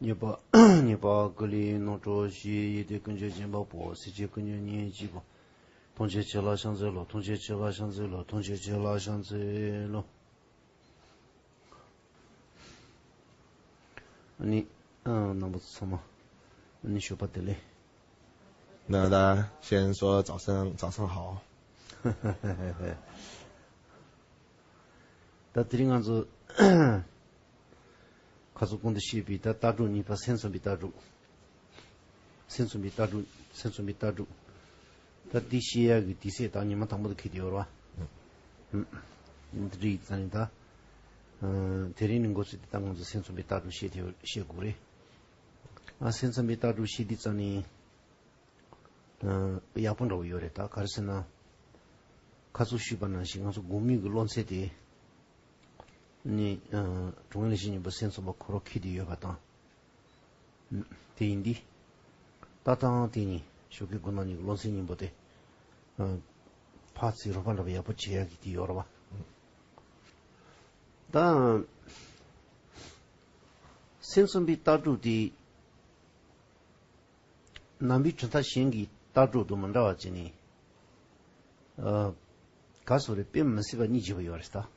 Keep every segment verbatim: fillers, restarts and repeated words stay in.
ཉེས་པ་ཉེས་པ་ཀུན་ལས་རྣམ་གྲོལ་ཞི། ཡེ་ཤེས་ཀུན་གྱི་སྦྱིན་པ་པོ། སྲིད་ཞིའི་ཀུན་ཉོན་ཉེར་གཅིག་པ། ཐམས་ཅད་ཁྱེད་ལ་ཕྱག་འཚལ་ལོ། ཐམས་ཅད་ཁྱེད་ལ་ཕྱག་འཚལ་ལོ། ཐམས་ཅད་ཁྱེད་ལ་ཕྱག་འཚལ་ལོ། ཨ་ནི། ཨ། རྣམ་པ་ཚང་མ། ཨ་ནི་ཞོགས་པ་བདེ་ལེགས། 那大家先说早上，早上好。 ད་དེ་རིང་ང་ཚོ་ཁ་སང་གོང་དུ་བཤད་པའི་ད་ལྟ་གྲུབ་གཉིས་པ། སེམས་ཙམ་པའི་ལྟ་གྲུབ། སེམས་ཙམ་པའི་ལྟ་གྲུབ། སེམས་ཙམ་པའི་ལྟ་གྲུབ། ད་འདི་བཤད་ཡག་གི་དུས་ཚོད་ད་ཉི་མ་དང་པོ་དང་འཁེལ་བསྡད་ཡོད་རེད་བ། འདི་འདྲ་ཡིན་ཙང་ནི་ད། ཨ། དེ་རིང་ནས་འགོ་ཚུགས་ཏེ་ད་ང་ཚོ་སེམས་ཙམ་པའི་ལྟ་གྲུབ་བཤད་དེ་བཤད་དགོས་རེད། ཨ། སེམས་ཙམ་པའི་ལྟ་གྲུབ་བཤད་དུས་ཙང་ནི། ཨ། ཡག་པོ་འདྲ་བོ་ཡོད་རེད། ད་ག་རེ་ཟེར་ན། ཁ་སང་ཞུས་པ་ནང་བཞིན་ང་ཚོ་དགོས་མེད་ཀྱི་བློ་འཚབ་དེ། ནི། ཨ། དྲང་ངེས་ལས་བྱེད་གཉིས་པོ་སེམས་ཙམ་པ་ཁོ་རང་འཁེལ་བསྡད་ཡོད་པ་དང་། དེ་ཡིན་དུས། ལྟ་སྟངས་དེ་གཉིས་ཞོགས་ཀའི་དགོང་དག་གཉིས་ཀྱི་བློ་འཚབ་གཉིས་པོ་དེ། ཨ། ཕར་ཚུར་རོགས་པ་འདྲ་བོ་ཡག་པོ་བྱེད་ཡག་གི་དེ་ཡོད་རེད་བ། ད། སེམས་ཙམ་པའི་ལྟ་གྲུབ་དེ། ནང་པའི་གྲུབ་མཐའ་གཞན་གྱི་ལྟ་གྲུབ་དང་མི་འདྲ་བ་བྱས་ནས། ཨ། ག་རེ་ཟེར་རེད། དཔེ་མི་སྲིད་པ་སྙིང་རྗེ་པོ་ཡོད་རེད་ད།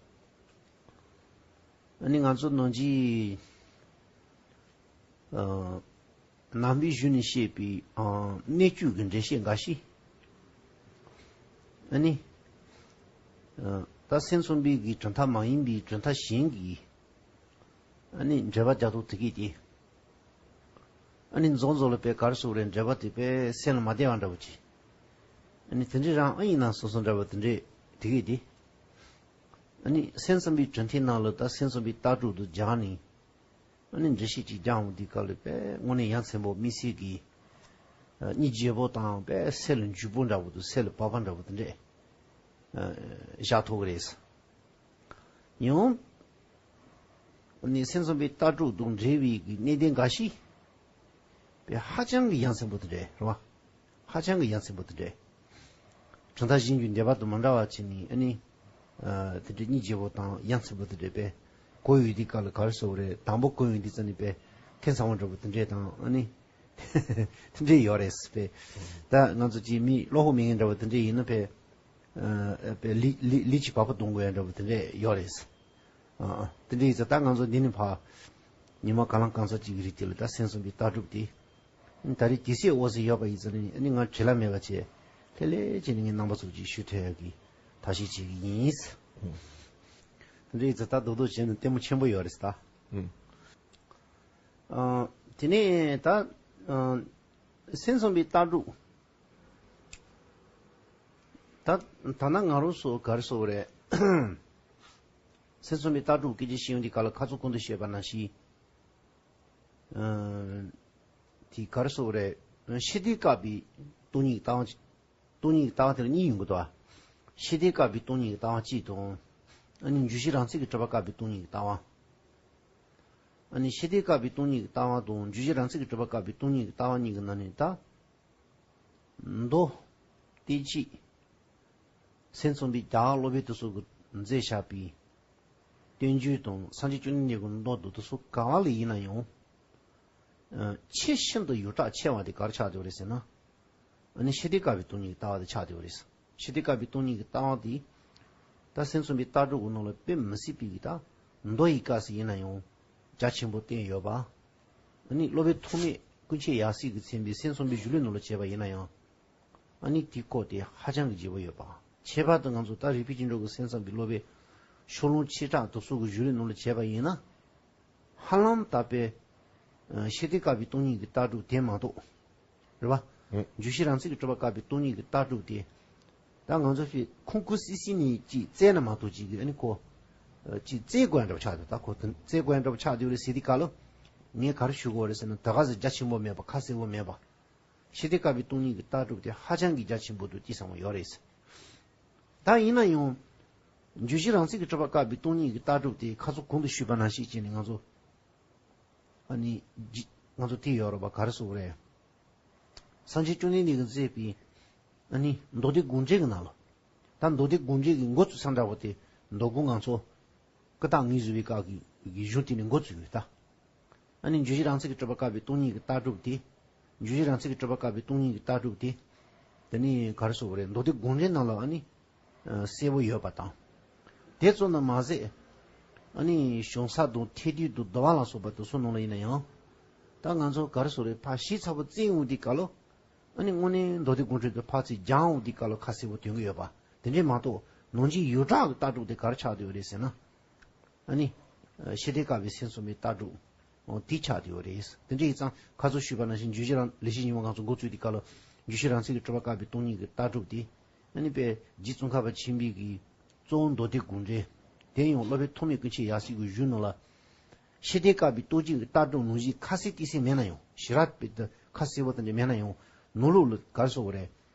ཨ་ནི་ང་ཚོ་ནང་གི། ཨ། ནང་པའི་གཞུང་ནས་བཤད་པའི། ཨ། གནད་བཅུ་གི་འགྲེལ་བཤད་འགའ་ཞིག། ཨ་ནི། ཨ། ད་སེམས་ཙམ་པའི་གི་གྲུབ་མཐའ་མ་ཡིན་པའི་གྲུབ་མཐའ་གཞན་གྱི། ཨ་ནི་འགྲེལ་པ་རྒྱག་སྟངས་དེ་གས་དེ། ཨ་ནི་རྫོགས་རྫོགས་ལ་དཔེ་ག་རེ་ཟེར་རེད། འགྲེལ་པ་དེ་དཔེ་སེམས་ལ་མ་བདེ་བ་འདྲ་བོ་ཅིག། ཨ་ནི་དེ་འདྲའི་རང་ཨ་ཡིན་ན་སོ་སོ་འདྲ་བོ་དེ་འདྲའི་དེ་གས་དེ། ཨ་ནི་སེམས་ཙམ་པའི་གྲུབ་མཐའི་ནང་ལ་ད་སེམས་ཙམ་པའི་ལྟ་གྲུབ་དེ་སྦྱངས་ནས། ཨ་ནི་འགྲེལ་བཤད་ཅིག་རྒྱག་འོང་དུས་སྐབས་ལ་དཔེ་དངོས་གནས་ཡ་མཚན་པོ་དམིགས་བསལ་གྱི། ཨ། སྙིང་རྗེ་པོ་དང་དཔེ་སེམས་ལ་འཇུག་པོ་འདྲ་བོ་དང་སེམས་ལ་བབས་པ་འདྲ་བོ་དེ་འདྲས། ཨ། བཞག་ཐུབ་ཀྱི་རེད། ཡང་། ཨ་ནི་སེམས་ཙམ་པའི་ལྟ་གྲུབ་དང་འབྲེལ་བའི་གི་གནད་དོན་འགའ་ཞིག། དཔེ་ཧ་ཅང་གི་ཡ་མཚན་པོ་དེ་འདྲས་རེད་བ། ཧ་ཅང་གི་ཡ་མཚན་པོ་དེ་འདྲས། གྲུབ་མཐའ་གཞན་གྱི་འགྲེལ་པ་དང་མི་འདྲ་བ་བྱས་ནས། ཨ་ནི། ཨ། དེ་འདྲའི་སྙིང་རྗེ་པོ་དང་ཡ་མཚན་པོ་དེ་འདྲས་དཔེ་གོ་ཡོང་དུས་སྐབས་ལ་ག་རེ་ཟེར་རེད། དང་པོ་གོ་ཡོང་དུས་ཙམ་ནས་དཔེ་ཁེ་བཟང་བོ་འདྲ་བོ་དེ་འདྲས་དང་། ཨ་ནི། དེ་འདྲས་ཡོད་རེད་དཔེ། ད་ང་ཚོ་ཅིག་མི་བློ་ཁོག་མེད་མཁན་འདྲ་བོ་དེ་འདྲས་ཡིན་ན་དཔེ། ཨ། དཔེ་ལུས་ལུས་ལུས་ཀྱི་བབ་པ་གཏོང་དགོས་ཡ་འདྲ་བོ་དེ་འདྲས་ཡོད་རེད། ཨ། དེ་འདྲ་ཡིན་ཙང་ད་ང་ཚོ་འདི་ནས་ཕར་ཉི་མ་གང་ལ་གང་འཚམ་ཅིག་གི་རིང་དེ་ལ་ད་སེམས་ཙམ་པའི་ལྟ་གྲུབ་དེ། ད་རེས་དུས་ཚོད་འོ་ཟེར་ཡོད་པ་ཡིན་ཙང་ནི། ཨ་ནི་ང་བྲེལ་བ་མེད་པ་བྱས། ལྷོད་ལྷོད་བྱས་ནས་ངས་རྣམ་པ་ཚོར་ཅིག་ཞུ་ཐུབ་ཡག་གི་ཐབས་ཤེས་བྱེད་ཀྱི་ཡིན། ཨུ། དེ་འདྲ་ཡིན་ཙང་ད་རྡོག་རྡོག་བྱས་ན་ལྟད་མོ་ཆེན་པོ་ཡོད་རེད་ད། ཨུ། ཨ། དེ་ནས་ད། ཨ། སེམས་ཙམ་པའི་ལྟ་གྲུབ། ད་ད་ནང་ང་རང་ཚོ་ག་རེ་ཟེར་རེད། སེམས་ཙམ་པའི་ལྟ་གྲུབ་སྐད་ཆ་བཤད་ཡོང་དུས་སྐབས་ལ་ཁ་སང་གོང་དུ་བཤད་པ་ནང་བཞིན། ཨ། དེ་ག་རེ་ཟེར་རེད། ཤེས་ལྡན་སྐབས་པའི་སྟོང་ཉིད་ལྟ་བ། སྟོང་ཉིད་ཀྱི་ལྟ་བ་དེ་ལ་གཉིས་ཡོང་གི་འདུག་བ། ཤེས་ལྡན་སྐབས་པའི་སྟོང་ཉིད་ཀྱི་ལྟ་བ་གཅིག་དང་། ཨ་ནི་འཇུག་གཞི་རང་མཚན་གྱིས་གྲུབ་པ་སྐབས་པའི་སྟོང་ཉིད་ཀྱི་ལྟ་བ། ཨ་ནི་ཤེས་ལྡན་སྐབས་པའི་སྟོང་ཉིད་ཀྱི་ལྟ་བ་དང་འཇུག་གཞི་རང་མཚན་གྱིས་གྲུབ་པ་སྐབས་པའི་སྟོང་ཉིད་ཀྱི་ལྟ་བ་གཉིས་ཀྱི་ནང་ནས་ད། མདོ། བསྟན་བཅོས། སེམས་ཙམ་པའི་རྒྱལ་བ་སློབ་དཔོན་དེ་ཚོ་གིས་མཛད་བཞག་པའི། བསྟན་བཅོས་དང་སངས་རྒྱས་བཅོམ་ལྡན་འདས་ཀྱི་མདོ་དེ་ཚོ་ག་བ་ལ་ཡིན་ན་ཡང་། ཨ། ཆེས་ཤིན་ཏུ་ཡོངས་གྲགས་ཆེ་བ་དེ་ག་རེ་ཆགས་བསྡད་ཡོད་རེད་ཟེར་ན། ཨ་ནི་ཤེས་ལྡན་སྐབས་པའི་སྟོང་ཉིད་ཀྱི་ལྟ་བ་དེ་ཆགས་བསྡད་ཡོད་རེད། ཤེས་ལྡན་སྐབས་པའི་སྟོང་ཉིད་ཀྱི་ལྟ་བ་དེ། ད་སེམས་ཙམ་པའི་ལྟ་གྲུབ་ཀྱི་ནང་ལ་དཔེ་མི་སྲིད་པའི་གི་ད། མདོ་ཡི་སྐབས་སུ་ཡིན་ན་ཡང་རྒྱ་ཆེན་པོ་བསྟན་ཡོད་པ། ཨ་ནི་སློབ་དཔོན་ཐོགས་མེད་ཀུན་མཁྱེན་ཡབ་སྲས་ཀྱིས་མཚན་པའི་སེམས་ཙམ་པའི་གཞུང་ལུགས་ནང་ལ་བྱས་པ་ཡིན་ན་ཡང་། ཨ་ནི་དེའི་སྐོར་དེ་ཧ་ཅང་གི་རྒྱས་པོ་ཡོད་པ། ཁྱད་པར་དུ་ང་ཚོ་ད་རིག་པའི་སྤྱི་འགྲོ་གི་སེམས་ཙམ་པའི་སློབ་དཔོན་ཕྱོགས་གླང་ཆེ་གྲགས་དེ་ཚོ་གི་གཞུང་ལུགས་ནང་ལ་བྱས་པ་ཡིན་ན། ཧ་ལམ་ད་དཔེ། ཨ། ཤེས་ལྡན་སྐབས་པའི་སྟོང་ཉིད་ཀྱི་ལྟ་གྲུབ་དེ་མ་གཏོགས། རེད་བ། ཨུ། འཇུག་གཞི་རང་མཚན་གྱིས་གྲུབ་པ་སྐབས་པའི་སྟོང་ཉིད་ཀྱི་ལྟ་གྲུབ་དེ། ད་ང་ཚོ་ཕྱི་ཁུངས་ཁུངས་སི་སི་ནས་ཅིག་བཙལ་ན་མ་གཏོགས་ཅིག་གི་ཨ་ནི་ཁོ། ཨ། ཅིག་བཙལ་དགོས་ཡ་འདྲ་པོ་ཆགས་འདུག་ད་ཁོ་དེ་བཙལ་དགོས་ཡ་འདྲ་པོ་ཆགས་འདུག་རེད་ཟེར་དུས་སྐབས་ལ། ངས་ག་རེ་ཞུ་དགོས་རེད་ཟེར་ན། ད་ག་ཟེ་རྒྱ་ཆེན་པོ་མེད་པ། ཁ་གསལ་པོ་མེད་པ། ཤེས་ལྡན་སྐབས་པའི་སྟོང་ཉིད་ཀྱི་ལྟ་གྲུབ་དེ་ཧ་ཅང་གི་རྒྱ་ཆེན་པོ་འདུག་སྐྱེས་ཚང་བ་ཡོད་རེད། ད་ཡིན་ན་ཡང་། འཇུག་གཞི་རང་མཚན་གྱིས་གྲུབ་པ་སྐབས་པའི་སྟོང་ཉིད་ཀྱི་ལྟ་གྲུབ་དེ་ཁ་སང་གོང་དུ་ཞུས་པ་ནང་བཞིན་བྱས་ནས་ང་ཚོ། ཨ་ནི། ང་ཚོ་དེ་ཡོད་རེད་པ། ག་རེ་ཟེར་དགོས་རེད། སངས་རྒྱས་བཅོམ་ལྡན་འདས་ཀྱིས་མཛད་པའི། ཨ་ནི་མདོ་སྡེ་དགོངས་འགྲེལ་གྱི་ནང་ལ། ད་མདོ་སྡེ་དགོངས་འགྲེལ་གྱི་འགོ་བཙུགས་ས་འདྲ་བོ་དེ། མདོ་དགོངས་ང་ཚོ་ཀུན་བརྟགས་ངོས་བཟུང་བའི་སྐབས་ཀྱི་གཞུང་དེ་ནས་འགོ་བཙུགས་ཡོད་ད། ཨ་ནི་འཇུག་གཞི་རང་མཚན་གྱིས་གྲུབ་པ་བཀག་པའི་སྟོང་ཉིད་ཀྱི་ལྟ་གྲུབ་དེ། འཇུག་གཞི་རང་མཚན་གྱིས་གྲུབ་པ་བཀག་པའི་སྟོང་ཉིད་ཀྱི་ལྟ་གྲུབ་དེ། དེ་ནི་ག་རེ་ཟེར་དགོས་རེད། མདོ་སྡེ་དགོངས་འགྲེལ་ནང་ལ་ཨ་ནི། ཨ་གསལ་པོ་ཡོད་པ་དང་། དེ་ཙམ་དུ་མ་ཟད། ཨ་ནི་གཞུང་ས་དང་ཐེག་བསྡུས་དང་བསྡུ་བ་ལ་སོགས་པ་དེ་ཚོ་ནང་ལ་ཡིན་ན་ཡང་། ད་ང་ཚོ་ག་རེ་ཟེར་དགོས་རེད། ཕར་ཞིབ་ཚགས་པོ་བཙལ་ཡོང་དུས་སྐབས་ལ། ཨ་ནི་དངོས་གནས་མདོ་སྡེ་དགོངས་འགྲེལ་དུ་ཕར་ཚུར་སྦྱངས་ཡོང་དུས་སྐབས་ལ་ཁ་གསལ་པོ་སྟོན་གྱི་ཡོད་པ། དེ་འདྲས་མ་གཏོགས་ནང་གཞི་ཡོངས་གྲགས་ཀྱི་ལྟ་གྲུབ་དེ་ག་རེ་ཆགས་བསྡད་ཡོད་རེད་ཟེར་ན། ཨ་ནི། ཤེས་ལྡན་བཀག་པའི་སེམས་ཙམ་པའི་ལྟ་གྲུབ། འོ་དེ་ཆགས་བསྡད་ཡོད་རེད། དེ་འདྲ་ཡིན་ཙང་ཁ་སང་ཞུས་པ་ནང་བཞིན་འཇུག་གཞི་རང་ལེགས་བཤད་སྙིང་པོ་སྒང་ཚོ་འགོ་བཙུགས་དུས་སྐབས་ལ། འཇུག་གཞི་རང་མཚན་གྱིས་གྲུབ་པ་བཀག་པའི་སྟོང་ཉིད་ཀྱི་ལྟ་གྲུབ་དེ། ཨ་ནི་དཔེ་རྗེ་ཙོང་ཁ་པ་ཆེན་པོའི་གི་གཙོ་བོ་མདོ་སྡེ་དགོངས་འགྲེལ། དེ་ཡང་སློབ་དཔོན་ཐོགས་མེད་ཀུན་མཁྱེན་ཡབ་སྲས་ཀྱི་གཞུང་ནང་ལ། ཤེས་ལྡན་བཀག་པའི་སྟོང་ཉིད་ཀྱི་ལྟ་གྲུབ་ནང་བཞིན་ཁ་གསལ་ཏིག་གསལ་མེད་ན་ཡང་། ཞེ་དྲག་པའི་ཁ་གསལ་པོ་དེ་འདྲ་མེད་ན་ཡང་། ནང་ལོགས་ལ་ག་རེ་ཟེར་དགོས་རེད།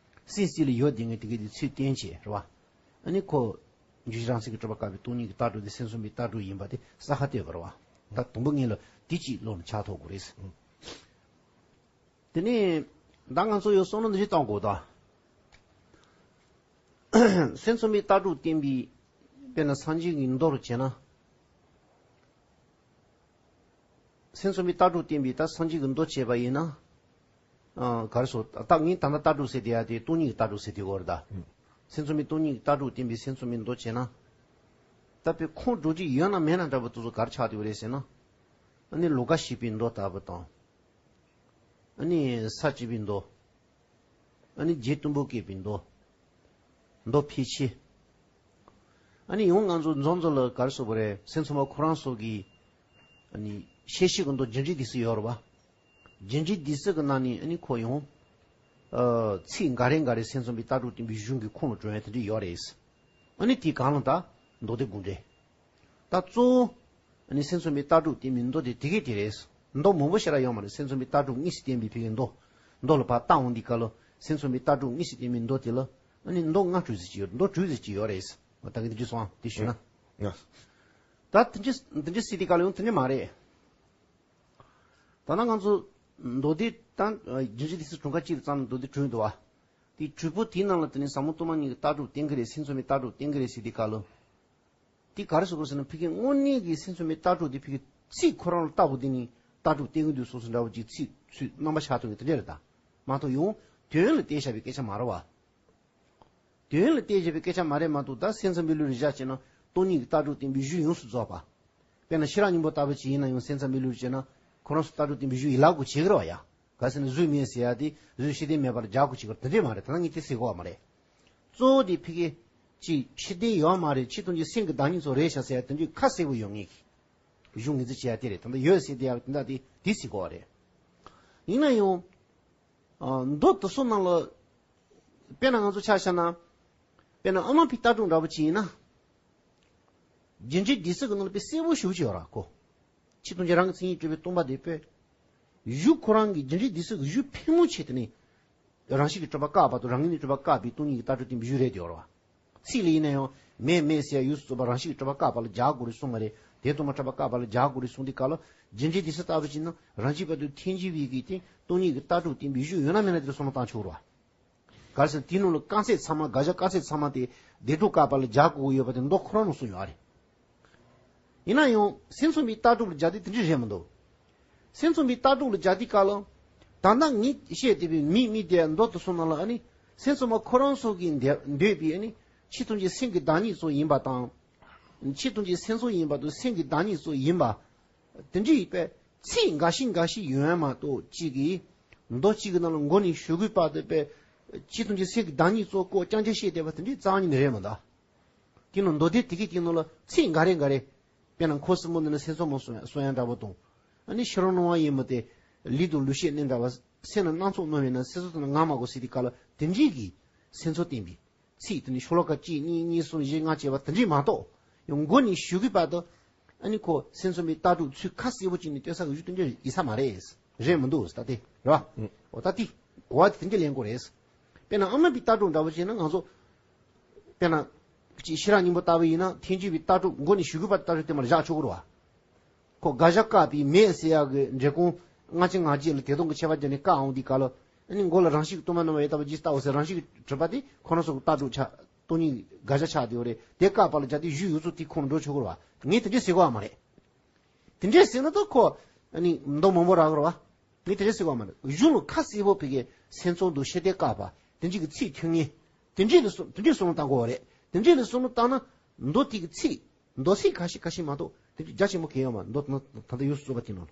སེམས་རྩེ་ལ་ཡོད་བསྡད་མཁན་དེ་གའི་དེ་ཚུར་བསྟན་བྱས་རེད་བ། ཨ་ནི་ཁོ། འཇུག་གཞི་རང་མཚན་གྱིས་གྲུབ་པ་བཀག་པའི་སྟོང་ཉིད་ཀྱི་ལྟ་གྲུབ་དེ་སེམས་ཙམ་པའི་ལྟ་གྲུབ་ཡིན་པ་དེ་གསལ་ཁ་གཏད་དགོས་རེད་བ། ད་དང་པོ་ངེད་ལ་དེ་གཅིག་བློ་ལ་འཆར་ཐུབ་དགོས་རེད། དེ་ནས་ད་ང་ཚོ་ཡང་བསམ་བློ་འདི་བཞིན་བཏང་དགོས་ད། སེམས་ཙམ་པའི་ལྟ་གྲུབ་བསྟན་པའི། དཔེར་ན་སངས་རྒྱས་ཀྱི་མདོ་རུ་བྱས་ན། སེམས་ཙམ་པའི་ལྟ་གྲུབ་བསྟན་པའི་ད་སངས་རྒྱས་ཀྱི་མདོ་བྱས་པ་ཡིན་ན། ཨ་ག་རེ་ཟེར། ད་ངས་ད་ལྟ་ལྟ་གྲུབ་ཟེར་དེ་ཡ་དེ་སྟོང་ཉིད་ཀྱི་ལྟ་གྲུབ་ཟེར་དེ་གོ་རེད་ད། ཨུ། སེམས་ཙམ་པའི་སྟོང་ཉིད་ཀྱི་ལྟ་གྲུབ་བསྟན་པའི་སེམས་ཙམ་པའི་མདོ་བྱས་ན། ད་དཔེ་ཁོང་འགྲོ་རྒྱུ་ཡོད་ན་མེད་ན་འདྲ་པོ་དེ་ཚོ་ག་རེ་ཆགས་བསྡད་ཡོད་རེད་ཟེར་ན། ཨ་ནི་ལོ་ཀ་བཞི་པའི་མདོ་ལྟ་བུ་དང་། ཨ་ནི་ས་བཅུ་པའི་མདོ། ཨ་ནི་རྗེ་གཏུམ་པོ་བཀོད་པའི་མདོ། མདོ་ཕལ་ཆེར། ཨ་ནི་ཡང་ང་ཚོ་མཛོ་མཛོ་ལ་ག་རེ་ཟེར་དགོས་རེད། སེམས་ཙམ་པ་ཁོ་རང་ཚོ་གི། ཨ་ནི་བཤད་ཤེས་ཀྱི་མདོ་རྒྱུ་འབྲས་སྡེ་སྲིད་ཡོད་རེད་བ། རྒྱུ་འབྲས་སྡེ་སྲིད་ཀྱི་ནང་ནས་ཨ་ནི་ཁོ་ཡང་། ཨ་ཚིག་འགའ་རེ་འགའ་རེ་སེམས་ཙམ་པའི་ལྟ་གྲུབ་བསྟན་པའི་གཞུང་གི་ཁོངས་ལ་འགྲོ་ཡ་དེ་འདྲ་ཡོད་རེད། ཨ་ནི་དེའི་སྒང་ལ་ད་མདོ་སྡེ་དགོངས་འགྲེལ། ད་གཙོ་བོ། ཨ་ནི་སེམས་ཙམ་པའི་ལྟ་གྲུབ་བསྟན་པའི་མདོ་དེ་དེ་གས་དེ་རེད། མདོ་མང་པོ་ཞེ་དྲག་ཡོད་མ་རེད། སེམས་ཙམ་པའི་ལྟ་གྲུབ་དངོས་སུ་བསྟན་པའི་ཕ་གིའི་མདོ། མདོ་ལ་ཕར་བལྟ་འོང་དུས་སྐབས་ལ་སེམས་ཙམ་པའི་ལྟ་གྲུབ་དངོས་སུ་བསྟན་པའི་མདོ་དེ་ལ། ཨ་ནི་མདོ་ལྔ་དྲུག་ཙམ་ཅིག་ཡོད། མདོ་དྲུག་ཙམ་ཅིག་ཡོད་རེད། ད་གིན་དེ་འདྲ་སོང་ཨ་དེ་ཞུས་ན། ཡ། ད་དེ་འདྲ་དེ་འདྲ་སྲིད་དུས་སྐབས་ལ་ཡང་དེ་འདྲ་མ་རེད། ད་ནང་ང་ཚོ་མདོ་སྡེ་དང་རྒྱུ་འབྲས་སྡེ་སྲིད་གྲངས་ཀ་གཅིག་ལ་བརྩིས་ན་མདོ་སྡེ་དྲུག་འདུག་བ། དེ་དྲུག་པོ་དེའི་ནང་ལ་དེ་ནས་ཟབ་མོ་སྟོང་པ་ཉིད་ཀྱི་ལྟ་གྲུབ་བསྟན་གྱི་རེད། སེམས་ཙམ་པའི་ལྟ་གྲུབ་བསྟན་གྱི་རེད་ཟེར་དུས་སྐབས་ལ། དེ་ག་རེ་ཟེར་དགོས་ཟེར་ན་ཕ་གིའི་དངོས་གནས་ཀྱི་སེམས་ཙམ་པའི་ལྟ་གྲུབ་དེ་ཕ་གིའི་ཚིག་ཁོ་རང་ལ་ལྟ་བུ་དེ་ནི་ལྟ་གྲུབ་བསྟན་གྱི་འདུག་སོ་སོ་འདྲ་བོ་ཅིག་ཚིག་ཚུལ་རྣམ་པ་ཆགས་ཐུབ་མཁན་དེ་འདྲ་རེད་ད། མ་གཏོགས་ཡང་དོན་ལ་བལྟས་བཞག་པའི་སྐད་ཆ་མ་རེད་བ། དོན་ལ་བལྟས་བཞག་པའི་སྐད་ཆ་མ་རེད་མ་གཏོགས། ད་སེམས་ཙམ་པའི་ལུགས་ལ་བཞག་བྱས་ན་སྟོང་ཉིད་ཀྱི་ལྟ་གྲུབ་བསྟན་པའི་གཞུང་ཡོངས་སུ་རྫོགས་པ། དཔེར་ན་ཤེས་རབ་སྙིང་པོ་ལྟ་བུ་ཅིག་ཡིན་ན་ཡང་སེམས་ཙམ་པའི་ལུགས་ལ་བྱས་ན་ཁོ་རང་ཚོ་ལྟ་གྲུབ་བསྟན་པའི་གཞུང་ཡིད་ལ་དགོས་བྱེད་ཀྱི་རེད་བ་ཡ། གལ་སྲིད་ནི་གཟུགས་མེད་ཟེར་ཡ་དེ་གཟུགས་ཤེས་ལྡན་མེད་པར་སྦྱར་དགོས་བྱེད་ཀྱི་རེད། དེ་འདྲས་མ་རེད། ད་ལྟ་ངས་དེ་ཟེར་གོ་བ་མ་རེད། གཙོ་བོ་དེ་ཕ་གི་ཅིག་ཤེས་ལྡན་ཡོད་མ་རེད། ཆོས་ཐམས་ཅད་སེམས་ཀྱི་བདག་ཉིད་ཚོ་རེད་ཤག་ཟེར་ཡ་དེ་འདྲས་ཁ་གསལ་པོ་ཡོད་ངེས་ཀྱི་གཞུང་ངེས་འཛིན་བྱེད་ཡ་དེ་རེད། ད་ལྟ་ཡོད་ཟེར་དེ་ཡ་དེ་འདྲ་དེ་དེ་ཟེར་གོ་བ་རེད། ཡིན་ན་ཡང་། ཨ་མདོ་དེ་ཚོ་ནང་ལ། དཔེར་ན་ང་ཚོ་ཆ་བཞག་ན། དཔེར་ན་ཨ་མ་པའི་ལྟ་གྲུབ་འདྲ་པོ་ཅིག་ཡིན་ན། རྒྱུ་འབྲས་སྡེ་སྲིད་ཀྱི་ནང་ལ་དཔེ་གསལ་པོ་ཞེ་པོ་ཅིག་ཡོད་ར་ཁོ། ཆོས་ཐམས་ཅད་རང་གི་མཚན་ཉིད་གྲུབ་པའི་སྟོང་པ་དེ་དཔེ། གཞུག་ཁོ་རང་གི་རྒྱུ་འབྲས་སྡེ་སྲིད་ཀྱི་གཞུག་ཕལ་མོ་ཆེ་དེ་ནི། རང་བཞིན་གྱིས་གྲུབ་པ་བཀག་པ་དང་རང་ངོས་ནས་གྲུབ་པ་བཀག་པའི་སྟོང་ཉིད་ཀྱི་ལྟ་གྲུབ་བསྟན་པའི་གཞུག་རེད་དེ་ཡོད་ར་བ། ཚིག་ལ་ཡིན་ན་ཡང་མེད་མེད་ཟེར་ཡ་ཡོངས་སུ་རྫོགས་པ་རང་བཞིན་གྱིས་གྲུབ་པ་བཀག་པ་ལ་སྦྱར་དགོས་རེད་གསུངས་པ་རེད། དེ་ལྟ་མ་གྲུབ་པ་བཀག་པ་ལ་སྦྱར་དགོས་རེད་གསུངས་དུས་སྐབས་ལ། རྒྱུ་འབྲས་སྡེ་སྲིད་ལྟ་བུ་ཅིག་ན་རང་བཞིན་བར་དུ་འཐེན་འགྱུར་བའི་གི་སྟེང་སྟོང་ཉིད་ཀྱི་ལྟ་གྲུབ་བསྟན་པའི་གཞུག་ཡོད་ན་མེད་ན་དེ་ལ་བསམ་བློ་བཏང་ཆོག་རེད་བ། གལ་སྲིད་དེའི་ནང་ལ་རྐང་ཚད་ཚང་མ་དགག་བྱ་རྐང་ཚད་ཚང་མ་དེ་སྡེ་གྲོགས་བཀག་པ་ལ་སྦྱར་དགོས་ཀྱི་ཡོད་པ་དེ་མདོ་ཁོ་རང་ནང་གསུངས་ཡོད་རེད། ཡིན་ན་ཡང་སེམས་ཙམ་པའི་ལྟ་གྲུབ་ལ་སྦྱར་དུས་དེ་འདྲ་རེད་མི་འདུག་སེམས་ཙམ་པའི་ལྟ་གྲུབ་ལ་སྦྱར་དུས་སྐབས་ལ། ད་ལྟ་ངས་བཤད་བསྡད་པའི་མིག་མིག་དེ་མདོ་དེ་ཚོ་ནང་ལ་ཨ་ནི། སེམས་ཙམ་པ་ཁོ་རང་ཚོ་གིས་འདོད་འདོད་པའི་ཨ་ནི། ཆོས་ཐམས་ཅད་སེམས་ཀྱི་བདག་ཉིད་ཚོ་ཡིན་པ་དང་། ཆོས་ཐམས་ཅད་སེམས་ཚོགས་ཡིན་པ་དང་སེམས་ཀྱི་བདག་ཉིད་ཚོ་ཡིན་པ། དེ་འདྲའི་དཔེ་ཚིག་འགའ་ཞིག་འགའ་ཞིག་ཡོད་མ་གཏོགས་གཅིག་གིས། མདོ་གཅིག་གི་ནང་ལ་མགོ་ནས་གཞུག་གུའི་བར་དུ་དཔེ། ཆོས་ཐམས་ཅད་སེམས་ཀྱི་བདག་ཉིད་ཚོ་ཀོ་རྐྱང་རྐྱང་བཤད་བསྡད་པ་དེ་འདྲའི་རྩ་བ་ཉིད་ནས་རེད་མི་འདུག་དེ་ནི་མདོ་སྡེ་དེ་གའི་དེའི་ནང་ལ་ཚིག་འགའ་རེ་འགའ་རེ། དཔེར་ན་འཁོར་གསུམ་པོ་འདི་ནི་སེམས་ཙམ་པ་གསུང་ཡ་གསུང་ཡ་འདྲ་པོ་དང་། ཨ་ནི་ཕྱི་རོལ་སྣང་བ་ཡིན་མོད་དེ། ལུས་དང་ལུས་ཤེས་གནས་འདྲ་བ། སེམས་ལ་སྣ་ཚོགས་སྣང་བས་ན་སེམས་ཙམ་དེ་ནི་ངང་མ་དགོས་ཟེར་དུས་སྐབས་ལ་དེ་འདྲའི་གི་སེམས་ཚོགས་བསྟན་པའི་ཚིག་དེ་ནི་ཤོ་ལོ་ཀ་གཅིག་གཉིས་གཉིས་གསུམ་བཞི་ལྔ་བྱས་པ་དེ་འདྲའི་མ་གཏོགས། ཡང་མགོ་ནས་གཞུག་གུའི་བར་དུ། ཨ་ནི་ཁོ་སེམས་ཙམ་པའི་ལྟ་གྲུབ་ཚུལ་ཁ་གསལ་པོ་བྱས་ནས་སྟོན་ས་གི་གཞུག་སྟོན་རྒྱུ་ཡིན་ས་མ་རེད། རེད་མི་འདུག་ད་དེ་རེད་བ། ཨང་། འོ་ད་དེ་གོ་བ་དེ་དེ་འདྲ་ལེན་དགོས་རེད། དཔེར་ན་ཨ་མ་པའི་ལྟ་གྲུབ་འདྲ་པོ་བྱས་ན་ང་ཚོ། དཔེར་ན། ཅིག་ཤེས་རབ་སྙིང་པོ་ལྟ་བུ་ཡིན་ན་འཐེན་འགྱུར་བའི་ལྟ་གྲུབ་མགོ་ནས་གཞུག་གུ་བར་ལྟ་གྲུབ་དེ་མར་བཞག་ཆོག་གི་རེད་བ། ཁོ་དགག་བྱ་བཀག་པའི་མེད་ཟེར་ཡག་གི་འགྲེལ་སྐོང་སྔ་ཕྱི་ང་རྒྱལ་ལ་དེ་དོན་གྱི་ཁྱད་པར་བརྒྱབ་ནས་བཀག་འོང་དུས་སྐབས་ལ། ཨ་ནི་མགོ་ལ་རང་བཞིན་གྱིས་སྟོང་པ་སྣང་བ་ཡོད་ལྟ་བུ་ཇི་ལྟ་བུ་ཟེར་རང་བཞིན་གྱིས་གྲུབ་པ་དེ་ཁོ་རང་ཚོ་གི་ལྟ་གྲུབ་ཆགས་སྟོང་ཉིད་དགག་བྱ་ཆགས་བསྡད་ཡོད་རེད། དེ་བཀག་པ་ལ་སྦྱར་ཏེ་གཞུག་ཡོངས་རྫོགས་དེ་ཁོང་འགྲོ་ཆོག་གི་རེད་བ། ངས་དེ་འདྲས་ཟེར་གོ་བ་མ་རེད། དེ་འདྲས་ཟེར་ན་ད་ཁོ། ཨ་ནི་མདོ་མང་པོ་རག་གི་རེད་བ། ངས་དེ་འདྲ་ཟེར་གི་ཡོད་མ་རེད། གཞུང་ལ་ཁ་གསལ་པོ་བོད་ཀྱི་སེམས་ཙམ་དང་ཤེས་ལྡན་བཀག་པ་དེ་འདྲ་གི་ཚིག་ཐོན་ངེས། དེ་འདྲ་ལ་སོ་དེ་འདྲ་བསམ་བློ་བཏང་དགོས་པ་རེད། དེ་འདྲ་ལ་བསམ་བློ་བཏང་ན་མདོ་དེ་གི་ཚིག་མདོ་ཚིག་ཁ་ཤས་ཁ་ཤས་མ་གཏོགས་དེ་འདྲ་རྒྱ་ཆེན་པོ་གང་ཡང་ཡོད་མ་རེད། མདོ་ད་ད་ལྟ་ཡོངས་སུ་རྫོགས་པ་དེ་ནང་ལ།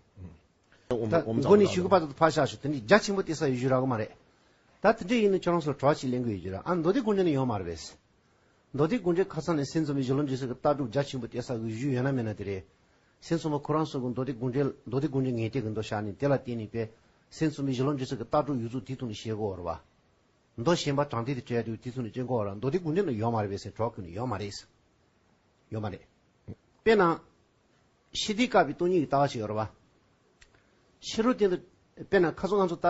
ད་མགོ་ནས་གཞུག་གི་བར་དུ་ཕར་བཞག་ཞུ། དེ་འདྲའི་རྒྱ་ཆེན་པོ་བལྟས་ས་ཡོད་རྒྱུ་རག་གི་མ་རེད། ད་དེ་འདྲ་ཡིན་ན་ཁྱོད་རང་ཚོ་གྲོགས་ཅིག་ལེན་དགོས་ཡོད་རྒྱུ་རེད། ཨ་མདོ་སྡེ་དགོངས་འགྲེལ་ནི་ཡོད་མ་རེད་པས། མདོ་སྡེ་དགོངས་འགྲེལ་ཁ་སང་ནས་སེམས་ཙམ་པའི་གཞི་ལམ་འབྲས་གསུམ་གྱི་ལྟ་གྲུབ་རྒྱ་ཆེན་པོ་བལྟས་ས་གི་གཞུང་ཡོད་ན་མེད་ན་དེ་རེད། སེམས་ཙམ་པ་ཁོ་རང་ཚོ་གི་མདོ་སྡེ་དགོངས་འགྲེལ་མདོ་སྡེ་དགོངས་འགྲེལ་ངེས་གཏན་གྱི་མདོ་བཞག་ནས་དེ་ལ་བརྟེན་ནས་པས་སེམས་ཙམ་པའི་གཞི་ལམ་འབྲས་གསུམ་གྱི་ལྟ་གྲུབ་ཡོད་ཚུལ་དེ་ཐོག་ནས་བཤད་དགོས་པ་རེད་བ། མདོ་གཞན་པ་དྲང་ཐད་དུ་བྲལ་དུས་དེ་ཚོ་ནི་སྐྱོན་གོ་བ་ར། མདོ་སྡེ་དགོངས་འགྲེལ་ནི་ཡོད་མ་རེད་པས་ཟེར་གྲོགས་ཀུན་ནི་ཡོད་མ་རེད། ཡོད་མ་རེད། དཔེར་ན། ཤེས་ལྡན་བཀག་པའི་སྟོང་ཉིད་ཀྱི་ལྟ་བ་ཞིག་ཡོད་རེད་བ། ཕྱི་རོལ་སྟེང་དུ། དཔེར་ན་ཁ་སང་ང་ཚོ་ད།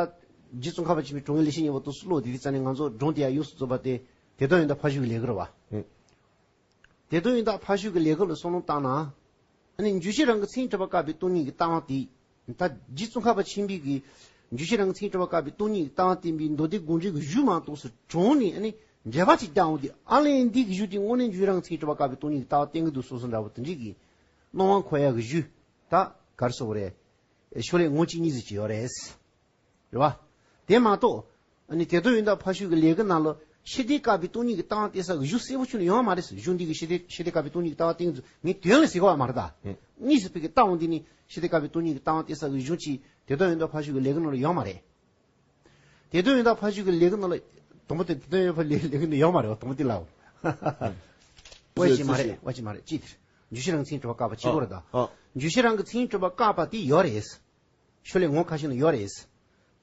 རྗེ་ཙོང་ཁ་པ་ཆེན་པོའི་དྲུང་ཡིག་ལེགས་བཤད་སྙིང་པོ་དུས་སུ་ཀློག་དེ་དུས་ཙ་ནས་ང་ཚོ་སྒྲུང་དེ་ཡང་ཡོངས་སུ་རྫོགས་པ་དེ། དེ་དོན་ཡོན་བདག་ཕ་ཤུལ་གྱི་ལས་ཀ་རེད་བ། ཨེ། དེ་དོན་ཡོན་བདག་ཕ་ཤུལ་གྱི་ལས་ཀ་ལ་བསམ་བློ་བཏང་ན། ཨ་ནི་འཇུག་བྱེད་རང་གི་མཚན་ཉིད་གྲུབ་པ་བཀག་པའི་སྟོང་ཉིད་ཀྱི་ལྟ་བ་དེ། ད་རྗེ་ཙོང་ཁ་པ་ཆེན་པོའི་གི། འཇུག་བྱེད་རང་གི་མཚན་ཉིད་གྲུབ་པ་བཀག་པའི་སྟོང་ཉིད་ཀྱི་ལྟ་བ་བསྟན་པའི་མདོ་སྡེ་དགོངས་འགྲེལ་གྱི་གཞུང་མ་གཏོགས་སུ་གྲངས་ནས་ཨ་ནི་འགྲེལ་པ་ཅིག་བརྒྱབ་འོང་དུས། ཨ་ལན་འདི་གི་གཞུང་དེ་དངོས་གནས་འཇུག་བྱེད་རང་གི་མཚན་ཉིད་གྲུབ་པ་བཀག་པའི་སྟོང་ཉིད་ཀྱི་ལྟ་བ་བསྟན་གྱི་འདུག་བསམ་བསམ་འདྲ་བོ་དེ་འདྲའི་གི། སྣང་བ་འཁོར་ཡག་གི་གཞུང་། ད་ག་རེ་ཟེར་དགོས་རེད། ཤོ་ལོ་ཀ་ངོ་གཅིག་གཉིས་ཙམ་ཅིག་ཡོད་རེད། རེད་བ། དེ་མ་གཏོགས། ཨ་ནི་དེ་དོན་ཡོན་བདག་ཕ་ཤུལ་གྱི་ལས་ཀ་ནང་ལ་ཤེས་ལྡན་བཀག་པའི་སྟོང་ཉིད་ཀྱི་ལྟ་བ་བསྟན་ས་གི་གཞུང་གསལ་པོ་ཁྱོན་ནས་ཡོད་མ་རེད་ཟེར། གཞུང་འདི་གི་ཤེས་ལྡན་ཤེས་ལྡན་བཀག་པའི་སྟོང་ཉིད་ཀྱི་ལྟ་བ་བསྟན་གྱི་འདུག་ངས་དོན་ལ་ཟེར་གི་ཡོད་མ་རེད་ད། ཨེ། གཉིས་སུ་ཕ་གི་ལྟ་བ་འདི་ནི་ཤེས་ལྡན་བཀག་པའི་སྟོང་ཉིད་ཀྱི་ལྟ་བ་བསྟན་ས་གི་གཞུང་ཅིག་དེ་དོན་ཡོན་བདག་ཕ་ཤུལ་གྱི་ལས་ཀ་ནང་ལ་ཡོད་མ་རེད། དེ་དོན་ཡོན་བདག་ཕ་ཤུལ་གྱི་ལས་ཀ་ནང་ལ། དང་པོ་དེ་དེ་དོན་ཡོན་བདག་ཕ་ལས་ལས་ཀ་ནང་ཡོད་མ་རེད་བ། དང་པོ་དེ་ལའོ། བ་ཅི་མ་རེད། བ་ཅི་མ་རེད། ཅི་དེར། འཇུག་བྱེད་རང་གི་མཚན་ཉིད་གྲུབ་པ་བཀག་པ་ཅི་དགོས་རེད་ད། ཨ། འཇུག་བྱེད་རང་གི་མཚན་ཉིད་གྲུབ་པ་བཀག་པ་དེ་ཡོད་རེད། ཤོ་ལོ་ཀ་ངོ་ཁ་ཤས་ནང་ཡོད་རེད།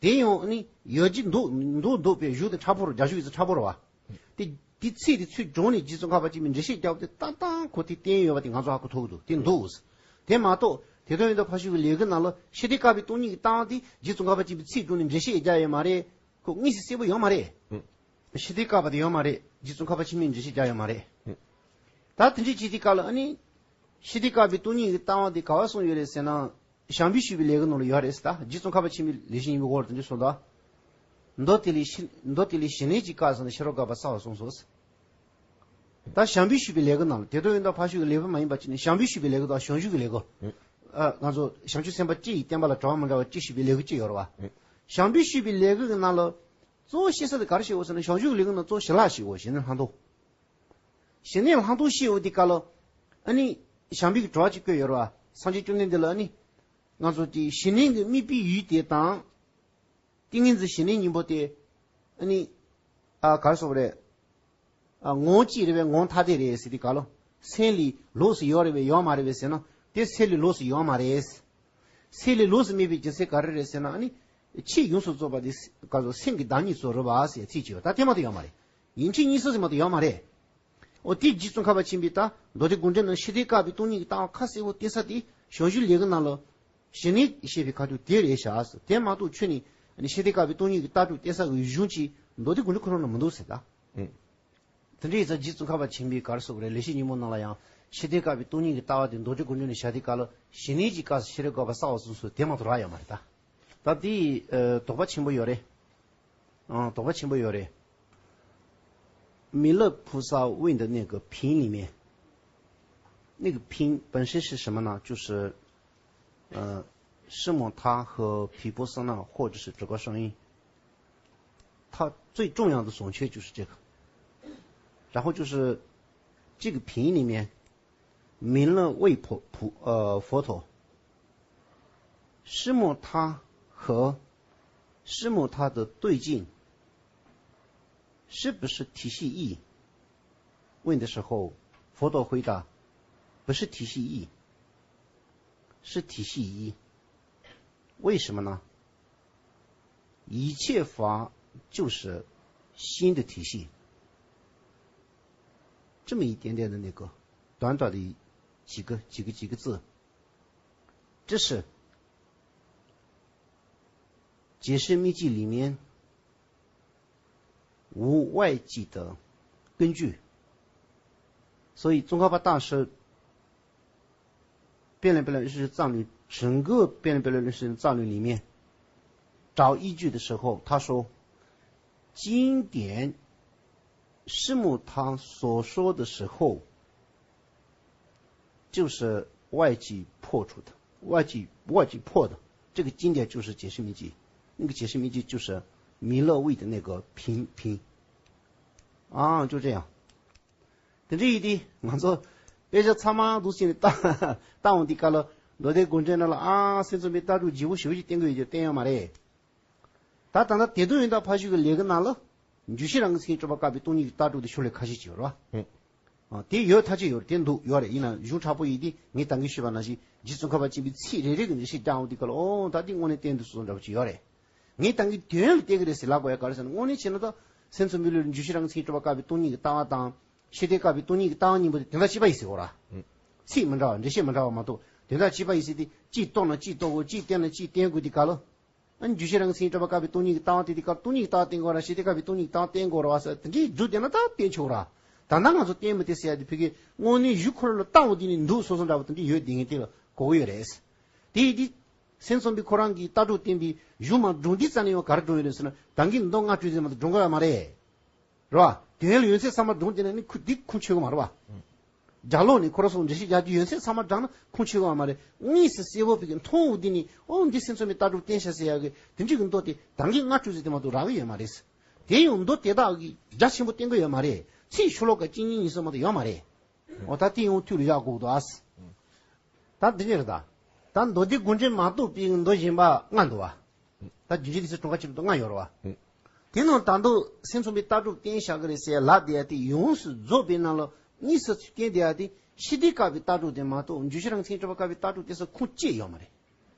དེ་ཡང་ནི་ཡོད་ཀྱི་འདུག་འདུག་འདུག་པའི་གཞུང་དེ་ཕྲ་པོ་རུ་རྒྱ་གཞུང་ཡིན་ཚུལ་ཕྲ་པོ་རུ་བ། དེ་དེ་ཚིག་དེ་ཚུར་སྦྱོང་ནས་རྗེ་ཙོང་ཁ་པ་ཆེན་པོས་འགྲེལ་བཤད་རྒྱབ་སྟེ་ཏག་ཏག་ཁོ་དེ་བསྟན་ཡོད་པ་དེ་ང་ཚོ་ཧ་གོ་ཐུབ་ཀྱི་འདུག་དེ་འདུག་དེ་མ་གཏོགས་དེ་དོན་ཡོན་བདག་ཕ་ཤུལ་གྱི་ལས་ཀ་ནང་ལ་ཤེས་ལྡན་བཀག་པའི་སྟོང་ཉིད་ཀྱི་ལྟ་བ་དེ་རྗེ་ཙོང་ཁ་པ་ཆེན་པོས་ཚིག་སྦྱོང་ནས་འགྲེལ་བཤད་རྒྱག་ཡོད་མ་རེད། ཁོ་དངོས་སུ་གསལ་པོ་ཡོད་མ་རེད། ཨུ། ཤེས་ལྡན་བཀག་པ་དེ་ཡོད་མ་རེད། རྗེ་ཙོང་ཁ་པ་ཆེན་པོས་འགྲེལ་བཤད་རྒྱག་ཡོད་མ་རེད། ཨུ། ད་དེ་འདྲའི་ཅིག་དེ་ག་ལ་ཨ་ནི། ཤེས་ལྡན་བཀག་པའི་སྟོང་ཉིད་ཀྱི་ལྟ་བ་དེ་ག་བ་གསུངས་ཡོད་རེད་ཟེར་ན། ཞང་པོས་ཞུས་པའི་ལས་ཀ་ནང་ལ་ཡོད་རེད་ཟེར་ད། རྗེ་ཙོང་ཁ་པ་ཆེན་པོའི་ལེགས་བཤད་སྙིང་པོའི་འོག་ལ་དེ་འདྲ་གསུངས་ད། མདོ་དེ་ལས་ཤི་མདོ་དེ་ལས་ཞི་གནས་ཀྱི་བཀག་ཟེར་ན་ཤེས་རབ་དགའ་བ་གསལ་བར་གསུངས་སོ། ད་ཞང་པོས་ཞུས་པའི་ལས་ཀ་ནང་ལ་དེ་དོན་ཡོན་བདག་ཕ་ཤུལ་གྱི་ལས་ཀ་མ་ཡིན་པ་ཅིག་ནི་ཞང་པོས་ཞུས་པའི་ལས་ཀ་དང་ཞང་ཞུང་གི་ལས་ཀ། ཨ། ང་ཚོ་བྱང་ཆུབ་སེམས་དཔའ་སྤྱི་ཡི་བསྟན་པ་ལ་གྲགས་པ་མི་འདྲ་བ་སྤྱི་ཞུས་པའི་ལས་ཀ་ཅིག་ཡོད་རེད་བ། ཞང་པོས་ཞུས་པའི་ལས་ཀ་གི་ནང་ལ། གཙོ་བོ་བཤད་ས་དེ་ག་རེ་བཤད་འོ་ཟེར་ན་ཞང་ཞུང་གི་ལས་ཀ་ནང་གཙོ་བོ་ཞི་ལྷག་བཤད་འོ་ཞི་གནས་ལྷག་མཐོང་། ཞི་གནས་ལྷག་མཐོང་བཤད་འོ་དེ་ག་ལ། ཨ་ནི། ཞང་པོའི་གི་དྲི་བ་ཅིག་བཀོད་ཡོད་རེད་བ། སངས་རྒྱས་བཅོམ་ལྡན་འདས་ལ་ཨ་ནི། ང་ཚོ་དེ་ཞི་གནས་ཀྱི་དམིགས་པའི་ཡུལ་དེ་དང་། ཏིང་ངེ་འཛིན་ཞི་གནས་སྙིང་པོ་དེ། ཨ་ནི། ཨ་ག་རེ་ཟེར་དགོས་རེད། ཨ་ངོ་གཅིག་རེད་པས་ངོ་ཐ་དད་རེད་ཟེར་དུས་ག་ལ། སེམས་ལས་ལོགས་སུ་ཡོད་རེད་པས་ཡོད་མ་རེད་པས་ཟེར་ན་དེ་སེམས་ལས་ལོགས་སུ་ཡོད་མ་རེད། སེམས་ལས་ལོགས་སུ་མེད་པའི་རྒྱུ་མཚན་ག་རེ་རེད་ཟེར་ན་ཨ་ནི། ཆོས་ཡོངས་སུ་རྫོགས་པ་དེ་ག་ཚོད་སེམས་ཀྱི་བདག་ཉིད་སུ་རེད་པ་ཟེར་ཚིག་བྱས་པ་ད་དེ་མ་གཏོགས་ཡོད་མ་རེད། ཡིན་གཅིག་གཉིས་གསུམ་ཟེར་མ་གཏོགས་ཡོད་མ་རེད། འོ་དེ་རྗེ་ཙོང་ཁ་པ་ཆེན་པོས་ད་མདོ་སྡེ་དགོངས་འགྲེལ་ནང་ཤེས་ལྡན་བཀག་པའི་སྟོང་ཉིད་ཀྱི་ལྟ་བ་ཁ་གསལ་པོ་བསྟན་ས་དེ་ཞང་ཞུང་ལས་ཀ་ནང་ལ། ཞི་གནས་བཤད་པའི་ཁ་ཐུག་དེ་རེད་བཞག་ཟེར། དེ་མ་གཏོགས་ཁྱོད་ནི་ཤེས་ལྡན་བཀག་པའི་སྟོང་ཉིད་ཀྱི་ལྟ་གྲུབ་བསྟན་ས་གི་གཞུང་ཅིག་མདོ་སྡེ་དགོངས་འགྲེལ་ཁོ་རང་ལ་མི་འདུག་ཟེར་ད། ཨེ། དེ་འདྲ་ཡིན་ཙང་རྗེ་ཙོང་ཁ་པ་ཆེན་པོས་ག་རེ་ཟེར་དགོས་རེད། ལེགས་བཤད་སྙིང་པོ་ནང་ལ་ཡང་ཤེས་ལྡན་བཀག་པའི་སྟོང་ཉིད་ཀྱི་ལྟ་བ་དེ་མདོ་སྡེ་དགོངས་འགྲེལ་ནས་བཞག་དུས་ག་ལ་ཞི་གནས་ཀྱི་སྐབས་སུ་ཤེས་རབ་དགའ་བ་གསལ་བར་གསུངས་སོ་དེ་མ་གཏོགས་རག་ཡོད་མ་རེད་ད། ད་དེ་ཨ་དོགས་པ་ཆེན་པོ་ཡོད་རེད། ཨང་དོགས་པ་ཆེན་པོ་ཡོད་རེད། 弥勒菩萨问的那个瓶里面，那个瓶本身是什么呢？就是，呃，释摩他和毗婆舍那，或者是止观世音。它最重要的总结就是这个。然后就是这个瓶里面，弥勒问佛，佛，呃，佛陀，释摩他和释摩他的对境 是不是体系一？问的时候，佛陀回答，不是体系一，是体系一。为什么呢？一切法就是心的体系。这么一点点的那个短短的几个几个几个字，这是解释密偈里面 无外境的根据。所以宗喀巴大师辩论辩论日藏论，整个辩论辩论日藏论里面找依据的时候，他说，经典释摩他所说的时候，就是外境破除的。我只我只破的，这个经典就是解释秘籍，那个解释秘籍就是弥勒为的那个瓶瓶。啊，就这样。དེ་འདྲ་ཡིན་དུས་ང་ཚོ་དཔེ་ཆ་ཚང་མ་འདུག་ཟེར་ནས་ལྟ་ལྟ་འོང་དུས་སྐབས་ལ་མདོ་སྡེ་དགོངས་འགྲེལ་ནང་ལ་ཨ་སེམས་ཙམ་པའི་ལྟ་གྲུབ་ལྗིད་པོ་ཞེ་པོ་ཞིག་བསྟན་དགོས་ཡོད་ཀྱི་བསྟན་ཡོད་མ་རེད། ད་ད་ལྟ་དེ་དོན་ཡོན་བདག་ཕ་ཤུལ་གྱི་ལས་ཀྱི་ནང་ལ་འཇུག་ཤེས་རང་གི་མཚན་ཉིད་གྲུབ་པ་བཀག་པའི་སྟོང་ཉིད་ཀྱི་ལྟ་གྲུབ་དེ་ཤོ་ལོ་ཀ་ཁ་ཤས་ཅིག་ཡོད་རེད་བ། ཨ། དེ་ཡོད་ཐག་ཆོད་ཡོད་རེད། དེ་འདུག་ཡོད་རེད། ཡིན་ན་གཞུང་དྲག་པོ་ཡིན་དུས་ངས་ད་གིན་ཞུས་པ་ནང་བཞིན་རྗེ་ཙོང་ཁ་པ་ཆེན་པོའི་ཚིག་རེ་རེ་གི་འགྲེལ་བཤད་རྒྱག་འོང་དུས་སྐབས་ལ་ཨོ་ད་འདི་དངོས་གནས་བསྟན་འདུག་བཟོ་འདྲ་པོ་ཅིག་ཡོད་རེད། ངས་ད་གིན་དོན་ལ་བལྟས་ཀྱི་རེད་ཟེར་ལབ་དགོས་ཡ་ག་རེ་ཟེར་ན། དངོས་གནས་བྱས་ན་ད་སེམས་ཙམ་པའི་ལུགས་ལ་འཇུག་ཤེས་རང་གི་མཚན་ཉིད་གྲུབ་པ་བཀག་པའི་སྟོང་ཉིད་ཀྱི་ལྟ་བ་དང་ཤེས་འདོད་བཀག་པའི་སྟོང་ཉིད་ཀྱི་ལྟ་བ་གཉིས་པོ་དེ་དོན་དག་གཅིག་པ་ཡིན་ཟེར་གོ་ར། ཚིག་མི་འདྲ་བ་འགྲེལ་བཤད་མི་འདྲ་བ་མ་གཏོགས་དོན་དག་གཅིག་པ་ཡིན་ཟེར་ཏེ་གཅིག་རྟོགས་ན་གཅིག་རྟོགས་དགོས། གཅིག་བསྟན་ན་གཅིག་བསྟན་དགོས་དུས་སྐབས་ལ། ཨ་ནི་འཇུག་ཤེས་རང་གི་མཚན་ཉིད་གྲུབ་པ་བཀག་པའི་སྟོང་ཉིད་ཀྱི་ལྟ་བ་དེ་དུས་སྐབས་སྟོང་ཉིད་ཀྱི་ལྟ་བ་བསྟན་དགོས་ར། ཤེས་འདོད་བཀག་པའི་སྟོང་ཉིད་ཀྱི་ལྟ་བ་བསྟན་དགོས་ར་བ་ཟེར་དེ་འདྲའི་རྒྱུ་དེ་ན་ད་བསྟན་ཆོག་ར། ད་ལྟ་ང་ཚོ་བསྟན་མི་བསྟན་ཟེར་ཡ་དེ་ཕ་གི་དངོས་གནས་གཞུག་ཁོ་རང་ལ་ལྟ་འོ་དེ་ནི་འདུག་སོ་སོ་འདྲ་བོ་དེ་འདྲ་ཡོད་དེ་ངས་དེ་ལ་གོ་གི་ཡོད་རེད། དེ་ཡིན་དུས་སེམས་ཙམ་པའི་ཁོ་རང་གི་ལྟ་གྲུབ་བསྟན་པའི་གཞུང་མ་སྒྲུང་འདི་རྩ་ནས་ཡང་ག་རེ་སྒྲུང་ཡོད་རེད་ཟེར་ན་ད་གིན་མདོ་སྔགས་སྤྱོད་འཛིན་མ་གཏོགས་སྒྲུང་ག་ཡོད་མ་རེད། རེད་བ། དོན་ལ་ཡོན་ཚད་ཚང་མ་སྒྲུང་དེ་ནས་ནི་ཁུ་འདི་ཁུངས་ཆོད་གི་མ་རེད་བ། རྒྱ་ལོག་ནས་ཁོ་རང་ཚོ་འགྲེལ་བཤད་རྒྱག་རྒྱུ་ཡོན་ཚད་ཚང་མ་བགྲངས་ན་ཁུངས་ཆོད་གི་མ་རེད། དངོས་སུ་གསལ་པོ་བོད་ཀྱི་མཐོང་བོ་འདི་ནི་ཨོ་འདི་སེམས་ཙམ་པའི་ལྟ་གྲུབ་བསྟན་ཤག་ཟེར་ཡག་གི་དེ་འདྲའི་གི་མདོ་དེ་ད་གིན་སྔགས་སྤྱོད་ཟེར་དེ་མ་གཏོགས་རག་གི་ཡོད་མ་རེད། དེ་ཡང་མདོ་དེ་དག་གི་རྒྱ་ཆེན་པོ་བསྟན་གི་ཡོད་མ་རེད། ཚིག་ཤོ་ལོ་ཀ་གཅིག་གཉིས་གཉིས་གསུམ་མ་གཏོགས་ཡོད་མ་རེད། ཨོ་ད་དེ་ཡང་ཐུགས་ལ་བཞག་དགོས་འདུག་ཨ། ད་འདི་ནས་རེད་ད། ད་མདོ་སྡེ་དགོངས་འགྲེལ་མ་གཏོགས་པའི་མདོ་གཞན་པ་ལྔ་འདུག་བ། ད་རྒྱུད་འགྲེལ་ཏོག་ཙམ་གྲངས་ཀ་ཆེ་རུ་ལྔ་ཡོད་རེད་བ། དེ་ནང་ད་དུང་སེམས་ཙམ་པའི་ལྟ་གྲུབ་བསྟན་བཞག་གི་རེད་ཟེར་ལབ་བསྡད་ཡ་དེ་ཡོངས་སུ་རྫོགས་པའི་ནང་ལ་དངོས་སུ་བསྟན་བསྡད་ཡ་དེ་ཤེས་འདོད་བཀག་པའི་ལྟ་གྲུབ་དེ་མ་གཏོགས་འཇུག་ཤེས་རང་མཚན་གྲུབ་པ་བཀག་པའི་ལྟ་གྲུབ་དེ་སོགས་ཁུངས་སྐྱེལ་ཡོད་མ་རེད།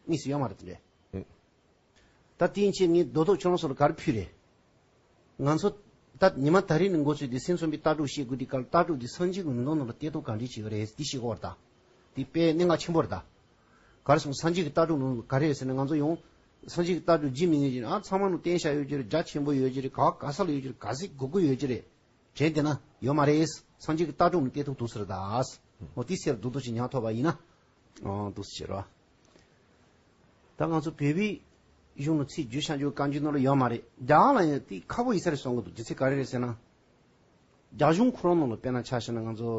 དངོས་སུ་ཡོད་མ་རེད་དེ་འདྲས། ད་དེའི་ཕྱིར་ངས་རྡོ་ཐོག་ཁྱོད་རང་ཚོ་ལ་ག་རེ་ཕུལ་རེད། ང་ཚོ་ད་ཉི་མ་ད་རེས་ནས་འགོ་ཚུགས་ཏེ་སེམས་ཙམ་པའི་ལྟ་གྲུབ་ཤེས་དགོས་དུས་སྐབས་ལ་ལྟ་གྲུབ་འདི་སངས་རྒྱས་ཀྱི་ལུང་ནང་ལ་གཏད་ཐོག་ག་འདྲས་བྱེད་ཀྱི་རེད་འདི་ཤེས་དགོས་པ་རེད་ད། དེ་དཔེ་གནད་འགག་ཆེན་པོ་རེད་ད། ག་རེ་སོང་སངས་རྒྱས་ཀྱི་ལྟ་གྲུབ་ནང་ག་རེ་རེད་ཟེར་ན་ང་ཚོ་ཡང་སངས་རྒྱས་ཀྱི་ལྟ་གྲུབ་ཇི་མི་སྙེད་ཅིག་ཨ་ཚང་མ་ནང་བསྟན་བྱ་ཡོད་ཀྱི་རེད། རྒྱ་ཆེན་པོ་ཡོད་ཀྱི་རེད། ག་བ་ག་ས་ལ་ཡོད་ཀྱི་རེད། ག་ཟིག་དགོས་དགོས་ཡོད་ཀྱི་རེད། དྲན་བསྡད་ན་ཡོད་མ་རེད། སངས་རྒྱས་ཀྱི་ལྟ་གྲུབ་ནང་གཏད་ཐོག་ཐུག་ས་རེད་ད། འོ་དེ་སེར་རྡོག་རྡོག་ཅིག་ཉར་ཐུབ་པ་ཡིན་ན། ཨང་འདུག་སེ་བྱེད་རོགས། ད་ང་ཚོ་བོད་པའི་གཞུང་ལ་ཚིག་བརྗོད་བྱ་འཇུག་བཀའ་འགྱུར་ནང་ལ་ཡོད་མ་རེད། རྒྱ་གར་ལ་ཡང་དེ་ཁག་པོ་ཡིན་ས་རེད་བསམ་གི་འདུག་རྒྱུ་མཚན་ག་རེ་རེད་ཟེར་ན། རྒྱ་གཞུང་ཁོ་རང་ནང་ལ་དཔེར་ན་ཆ་བཞག་ན་ང་ཚོ་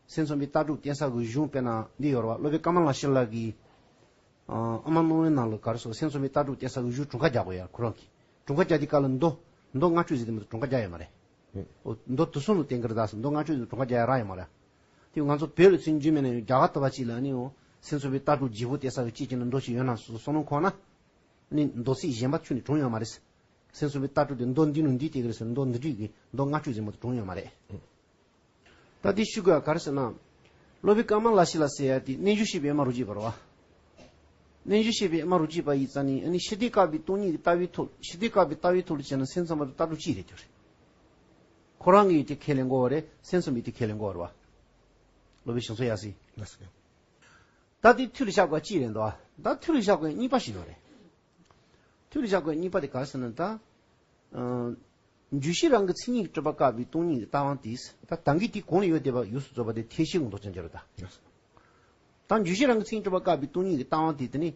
སེམས་ཙམ་པའི་ལྟ་གྲུབ་བསྟན་ས་གི་གཞུང་དཔེར་ན་འདི་ཡོད་རེད་བ། སློབ་དཔོན་ཀ་མ་ལ་ཤཱི་ལ་གི་ཨ་ཨ་མ་ནོར་བུའི་ནང་ལ་ག་རེ་ཟེར་སེམས་ཙམ་པའི་ལྟ་གྲུབ་བསྟན་ས་གི་གཞུང་གྲངས་ཀ་རྒྱག་དགོས་ཡ་ཁོ་རང་གིས་གྲངས་ཀ་རྒྱག་དུས་སྐབས་ལ་མདོ་མདོ་ལྔ་བཅུ་ཟེར་དེ་མ་གཏོགས་གྲངས་ཀ་རྒྱག་ཡོད་མ་རེད། ཨོ་མདོ་དེ་ཚོ་ནང་བསྟན་གི་རེད་ད་ཟེར། མདོ་ལྔ་བཅུ་ཟེར་གྲངས་ཀ་རྒྱག་ཡ་རག་ཡོད་མ་རེད། དེ་ང་ཚོ་བོད་ལ་ཚུར་འཇུས་མེད་ན་ཡང་རྒྱ་གར་ལྟ་བུ་ཅིག་ལ་ནི་ཡང་སེམས་ཙམ་པའི་ལྟ་གྲུབ་ལྗིད་པོ་བསྟན་ས་གི་ཅིག་ཅིག་ནི་མདོ་ཞིག་ཡོད་ན་བསམ་ན་གོ་ན། ནི་མདོ་ཚིག་གཞན་པ་ཁྱོན་ནས་གྲངས་ཡོད་མ་རེད། སེམས་ཙམ་པའི་ལྟ་གྲུབ་དེ་མདོ་འདི་ནང་འདི་བསྟན་གི་རེད་ཟེར་མདོ་འདི་འདྲ་གི་མདོ་ལྔ་བཅུ་ཟེར་མ་གཏོགས་གྲངས་ཡོད་མ་རེད། ད་འདི་ཞུ་དགོས་ཡ་ག་རེ་ཟེར་ན། སློབ་དཔོན་ཀ་མ་ལ་ཤཱི་ལ་ཟེར་ཡ་དེ་རྣལ་འབྱོར་སྤྱོད་པའི་དབྱེར་མ་རུ་གཅིག་པ་རེད་བ། རྣལ་འབྱོར་སྤྱོད་པའི་དབྱེར་མ་རུ་གཅིག་པ་ཡིན་ཙང་ནི་ཨ་ནི་ཤེས་འདོད་བཀག་པའི་སྟོང་ཉིད་ཀྱི་ལྟ་བའི་ཐོག་ཤེས་འདོད་བཀག་པའི་ལྟ་བའི་ཐོག་ལ་བྱས་ན་སེམས་ཙམ་པ་དང་ལྟ་གྲུབ་གཅིག་རེད་དེ་རེད། ཁོ་རང་གི་དེ་ཁས་ལེན་དགོས་པ་རེད། སེམས་ཙམ་པའི་དེ་ཁས་ལེན་དགོས་པ་རེད་བ། སློབ་དཔོན་ཞང་ཚོ་ཡ་སི། ལགས་སོ། ད་དེ་མཐུ་ལ་བཞག་དགོས་གཅིག་རེད་འདུག་ད་མཐུ་ལ་བཞག་དགོས་གཉིས་པ་ཞིག་ཡོད་རེད། མཐུ་ལ་བཞག་དགོས་གཉིས་པ་དེ་ག་རེ་ཟེར་ན་ད། ཨ། འཇུག་ཤེས་རང་གི་མཚན་ཉིད་ཀྱིས་གྲུབ་པ་བཀག་པའི་སྟོང་ཉིད་ཀྱི་ལྟ་བ་དེས་ད་ད་གིན་དེ་གོང་ལ་ཡོད་བསྡད་པ་ཡོངས་སུ་རྫོགས་པ་དེ་ཐེག་ཆེན་གྱི་མདོ་ཅན་གྱི་རེད་ད། ད་འཇུག་ཤེས་རང་གི་མཚན་ཉིད་གྲུབ་པ་བཀག་པའི་སྟོང་ཉིད་ཀྱི་ལྟ་བ་དེ་དེ་ནི།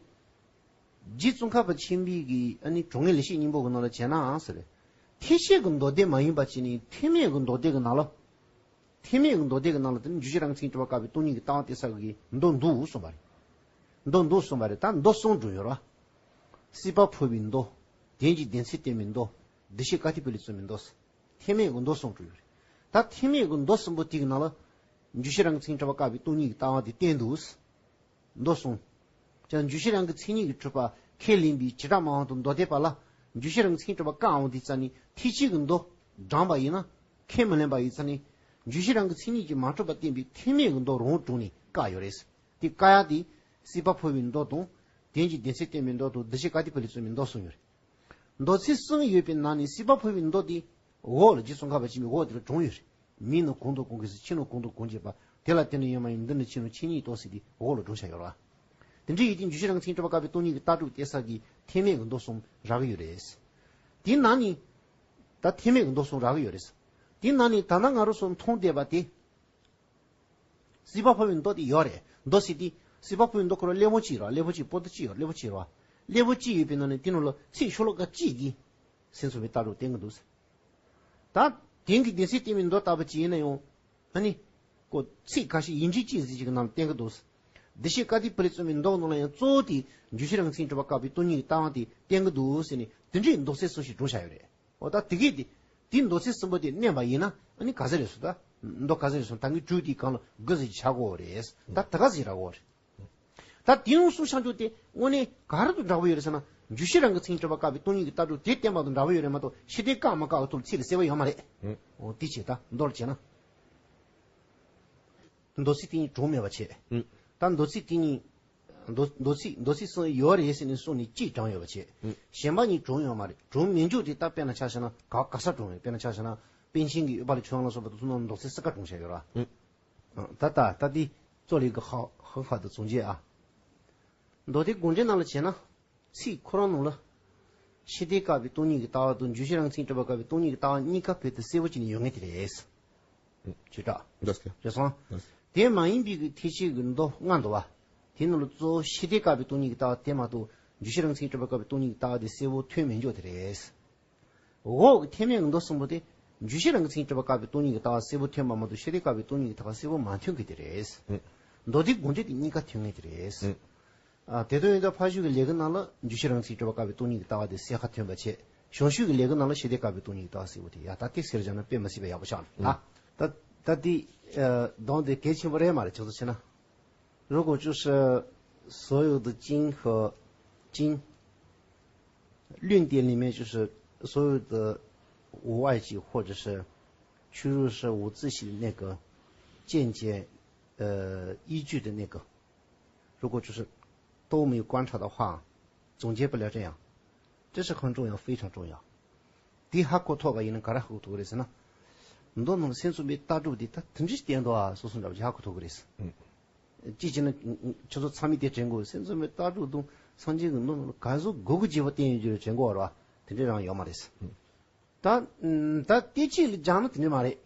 རྗེ་ཙོང་ཁ་པ་ཆེན་པོའི་གི་ཨ་ནི་དྲང་ངེས་ལེགས་བཤད་སྙིང་པོ་གི་ནང་ལ་བྱས་ནའང་ཟེར། ཐེག་ཆེན་གྱི་མདོ་སྡེ་མ་ཡིན་པ་ཅིག་ནི་ཐེག་དམན་གྱི་མདོ་སྡེ་གི་ནང་ལ། ཐེག་དམན་གྱི་མདོ་སྡེ་གི་ནང་ལ་དེ་ནི་འཇུག་ཤེས་རང་གི་མཚན་ཉིད་གྲུབ་པ་བཀག་པའི་སྟོང་ཉིད་ཀྱི་ལྟ་བ་བསྟན་ས་གི་མདོ་འདུག་གསུངས་པ་རེད། མདོ་འདུག་གསུངས་པ་རེད། ད་མདོ་གསུམ་བྱུང་ཡོད་རེད་བ། སྲིད་པ་འཕོ་བའི་མདོ། དོན་གྱི་བདེན་ཚིག་བསྟན་པའི་མདོ། འདུ་བྱེད་ཀ་ཏི་པ་ལས་རྩོམ་པའི་མདོ། ཐེག་དམན་གྱི་མདོ་གསུམ་བྱུང་ཡོད་རེད། ད་ཐེག་དམན་གྱི་མདོ་གསུམ་པོ་དེ་གི་ནང་ལ། འཇུག་ཤེས་རང་གི་མཚན་ཉིད་གྲུབ་པ་བཀག་པའི་སྟོང་ཉིད་ཀྱི་ལྟ་བ་དེ་བསྟན་འདུག་མདོ་གསུམ། ཀྱང་འཇུག་ཤེས་རང་གི་མཚན་ཉིད་ཀྱིས་གྲུབ་པ་ཁས་ལེན་པའི་བྱེ་བྲག་སྨྲ་བ་དང་མདོ་སྡེ་པ་ལ་འཇུག་ཤེས་རང་གི་མཚན་ཉིད་གྲུབ་པ་བཀག་འོང་དུས་ཙ་ནི་ཐེག་ཆེན་གྱི་མདོ་བགྲངས་པ་ཡིན་ན་ཁས་མི་ལེན་པ་ཡིན་ཙ་ནི་འཇུག་ཤེས་རང་གི་མཚན་ཉིད་ཀྱིས་མ་གྲུབ་པ་བསྟན་པའི་ཐེག་དམན་གྱི་མདོ་རང་དྲུང་ནས་བཀག་ཡོད་རེད། དེ་བཀག་ཡག་དེ་སྲིད་པ་འཕོ་བའི་མདོ་དང་དོན་གྱི་བདེན་ཚིག་བསྟན་པའི་མདོ་དང་འདུ་བྱེད་ཀ་ཏི་པ་ལས་རྩོམ་པའི་མདོ་གསུམ་ཡོད་རེད། མདོ་ཚིག་གསུམ་ཡོད་པའི་ནང་ནས་སྲིད་པ་འཕོ་བའི་མདོ་དེ་འོག་ལ་རྗེ་ཙོང་ཁ་པ་ཆེན་པོའི་འོག་དེ་ལ་དྲངས་ཡོད་རེད། མིང་ནི་གང་དང་གང་གི་ཟེར་ཕྱི་ནང་གང་དང་གང་བྱེད་པ། དེ་ལ་དེ་ནི་ཡོད་མ་ཡིན་འདི་ནི་ཕྱི་ནང་ཆོས་ཉིད་རྟོགས་ཟེར་དེ་འོག་ལ་དྲངས་བཞག་ཡོད་རེད་བ། དེ་འདྲ་ཡིན་དུས་འཇུག་ཤེས་རང་གི་མཚན་ཉིད་གྲུབ་པ་བཀག་པའི་སྟོང་ཉིད་ཀྱི་ལྟ་གྲུབ་བསྟན་ས་གི་ཐེག་དམན་གྱི་མདོ་གསུམ་རག་གི་ཡོད་རེད། དེའི་ནང་ནས། ད་ཐེག་དམན་གྱི་མདོ་གསུམ་རག་གི་ཡོད་རེད། དེའི་ནང་ནས་ད་ལྟ་ང་རང་ཚོ་མཐོང་བསྡད་པ་དེ། སྲིད་པ་འཕོ་བའི་མདོ་དེ་ཡོད་རེད། མདོ་ཟེར་དུས་སྲིད་པ་འཕོ་བའི་མདོ་ཁོ་རང་གླེགས་བམ་གཅིག་རེད་བ། གླེགས་བམ་གཅིག་པོ་ཏི་གཅིག་ཡོད། གླེགས་བམ་གཅིག་ཡོད་རེད་བ། གླེགས་བམ་གཅིག་ཡོད་པའི་ནང་ནས་དེ་ནང་ལ་ཚིག་ཤོ་ལོ་ཀ་གཅིག་གིས་སེམས་ཙམ་པའི་ལྟ་གྲུབ་བསྟན་གྱི་འདུག་ཟེར། ད་དོན་གྱི་བདེན་ཚིག་བསྟན་པའི་མདོ་ལྟ་བུ་ཅིག་ཡིན་ན་ཡང་། ཨ་ནི། ཁོ་ཚིག་ཁ་ཤས་ཡིག་འབྲུ་གཅིག་ཟེར་གཅིག་གི་ནང་ལ་བསྟན་གྱི་འདུག་ཟེར། བདེ་གཤེགས་ཀ་ཏི་པ་ལི་བརྩམས་པའི་མདོ་ནང་ལ་ཡང་གཙོ་བོ་དེ་འཇུག་གཞི་རང་མཚན་གྲུབ་པ་དཀའ་བའི་སྟོང་ཉིད་ཀྱི་ལྟ་བ་དེ་བསྟན་གྱི་འདུག་ཟེར་ནས་དེ་འདྲའི་མདོ་ཚན་གསུམ་ཞིག་བསྒྲུབས་བཞག་ཡོད་རེད། འོ་ད་དེ་གས་དེ་དེའི་མདོ་ཚན་གསུམ་པོ་དེ་བསྣན་པ་ཡིན་ན་ཨ་ནི་ག་ཚོད་རེད་ཟེར། ད་མདོ་ག་ཚོད་རེད་ཟེར་ན་ད་གིན་དྲུག་དེའི་སྒང་ལ་དགུ་ཙམ་ཞིག་ཆགས་ཀྱི་ཡོད་རེད། ད་ད་ག་ཚོད་ཞིག་རག་གི་ཡོད་རེད། ད་དེ་ཡང་གསུངས་བཞག་རྒྱུ་དེ་དངོས་གནས་ག་རེ་དང་འདྲ་བོ་ཡོད་རེད་ཟེར་ན། འཇུག་གཞི་རང་གི་མཚན་གྲུབ་པ་དཀའ་བའི་སྟོང་ཉིད་ཀྱི་ལྟ་གྲུབ་དེ་བསྟན་པ་དང་འདྲ་བོ་ཡོད་རེད་མ་གཏོགས་ཤེས་ལྡན་བཀག་མ་བཀག་གི་ཐོག་ལ་ཚིག་ལ་གསལ་བ་ཡོད་མ་རེད། ཨང་། འོ་དེ་བྱས་ད་མདོར་བྱས་ན། མདོ་ཚིག་དེ་ཉིད་གྲངས་མེད་པ་བྱས། ཨང་། ད་མདོ་ཚིག་དེ་ཉིད་མདོ་མདོ་ཚིག་མདོ་ཚིག་གསུམ་ཡོད་རེད་ཟེར་ནས་གསུངས་ནས་གཅིག་གྲངས་ཡོད་པ་བྱས། ཨང་། གཞན་པ་གཉིས་གྲངས་ཡོད་མ་རེད། གྲངས་མེད་འཇོག་དེ་ད་དཔེར་ན་ཆ་བཞག་ན་ག་ག་ས་གྲངས་ཡོད། དཔེར་ན་ཆ་བཞག་ན་པཎ་ཆེན་གྱི་ཨུཏྤ་ལའི་ཆོས་དབྱིངས་ལ་སོགས་པ་དང་ཚོ་ནང་མདོ་ཚིག་གསལ་ཁ་གྲངས་བཞག་ཡོད་ར། ཨང་། ད་ད་ད་འདི་གཙོ་ལས་ཀྱི་ཧ་ཧ་ཧ་དང་བྱུང་རྗེས་ཨ། མདོ་སྡེ་དགོངས་འགྲེལ་ནང་ལ་བྱས་ན། ཚིག་ཁོ་རང་ནང་ལ། ཤེས་ལྡན་བཀག་པའི་སྟོང་ཉིད་ཀྱི་ལྟ་བ་དང་འཇུག་གཞི་རང་མཚན་གྲུབ་པ་བཀག་པའི་སྟོང་ཉིད་ཀྱི་ལྟ་བ་གཉིས་ཀ་བོད་དུ་གསལ་པོ་བྱས་ནས་ཡོད་ངེས་དེ་རེད། ཇི་ལྟར། འདི་སྐད། རེད་སོང་། འདི་སྐད། དེ་མ་ཡིན་པའི་གི་ཐེག་ཆེན་གྱི་མདོ་ལྔ་འདུག་བ། དེ་ནང་ལ་གཙོ་བོ་ཤེས་ལྡན་བཀག་པའི་སྟོང་ཉིད་ཀྱི་ལྟ་བ་དེ་མ་གཏོགས་འཇུག་གཞི་རང་མཚན་གྲུབ་པ་བཀག་པའི་སྟོང་ཉིད་ཀྱི་ལྟ་བ་དེ་གསལ་པོ་ཐོན་མེད་འཇོག་དེ་རེད། འོག་གི་ཐེག་དམན་གྱི་མདོ་གསུམ་པོ་དེ། འཇུག་གཞི་རང་གི་མཚན་གྲུབ་པ་བཀག་པའི་སྟོང་ཉིད་ཀྱི་ལྟ་བ་གསལ་པོ་ཐོན་པ་མ་གཏོགས་ཤེས་ལྡན་བཀག་པའི་སྟོང་ཉིད་ཀྱི་ལྟ་བ་གསལ་པོ་མ་ཐོན་གི་དེ་རེད། ཨེ། མདོ་སྡེ་དགོངས་འགྲེལ་དེ་གཉིས་ཀ་ཐོན་ངེས་དེ་རེད། ཨེ། ཨ་དེ་དོན་ཡིན་ད་ཕར་ཞུགས་ཀྱི་ལས་ཀ་ནང་ལ་འཇུག་གཞི་རང་མཚན་གྲུབ་པ་བཀག་པའི་སྟོང་ཉིད་ཀྱི་ལྟ་བ་དེ་གསལ་ཁ་ཐོན་པ་བྱས། གཞུང་ཞུགས་ཀྱི་ལས་ཀ་ནང་ལ་ཤེས་ལྡན་བཀག་པའི་སྟོང་ཉིད་ཀྱི་ལྟ་བ་གསལ་པོ་དེ་ཡ་ད་དེ་ཟེར་བཞག་ན་དཔེ་མི་སྲིད་པ་ཡག་པོ་ཆགས་ནས་ད། ད་ད་དེ་ཨ་གདོང་དེ་གལ་ཆེན་པོ་རེད་མ་རེད་ཁྱེད་ཚོ་བྱས་ན། 如果就是所有的经和经，论点里面就是所有的无碍解，或者是屈入是无自性的那个见解，呃，依据的那个，如果就是都没有观察的话，总结不了这样，这是很重要，非常重要。 དེ་ཧ་གོ་ཐུབ་པ་ཡིན་ན་ག་རེ་ཧ་གོ་ཐུབ་ཀྱི་རེད་ཟེར་ན། མདོ་ནང་སེམས་ཙམ་པའི་ལྟ་གྲུབ་འདི་ད་དེ་འདྲ་ཞིག་བསྟན་འདུག་ཨ་སོ་སོ་འདྲ་བ་ཞིག་ཧ་གོ་ཐུབ་ཀྱི་རེད། ཨུ། གཅིག་བྱས་ན་ཁྱོད་ཚོ་ཚང་མས་དེ་དྲན་དགོས། སེམས་ཙམ་པའི་ལྟ་གྲུབ་དང་སངས་རྒྱས་ཀྱི་མདོ་ནང་ལ་ག་ཚོད་དགོས་དགོས་བྱས་པ་བསྟན་ཡོད་རྒྱུ་རེད་དྲན་དགོས་པ་རེད་བ། དེ་འདྲ་རང་ཡོད་མ་རེད། ཨུ། ད་ད་དེ་གཅིག་ལ་སྦྱངས་ན་དེ་འདྲ་མ་རེད།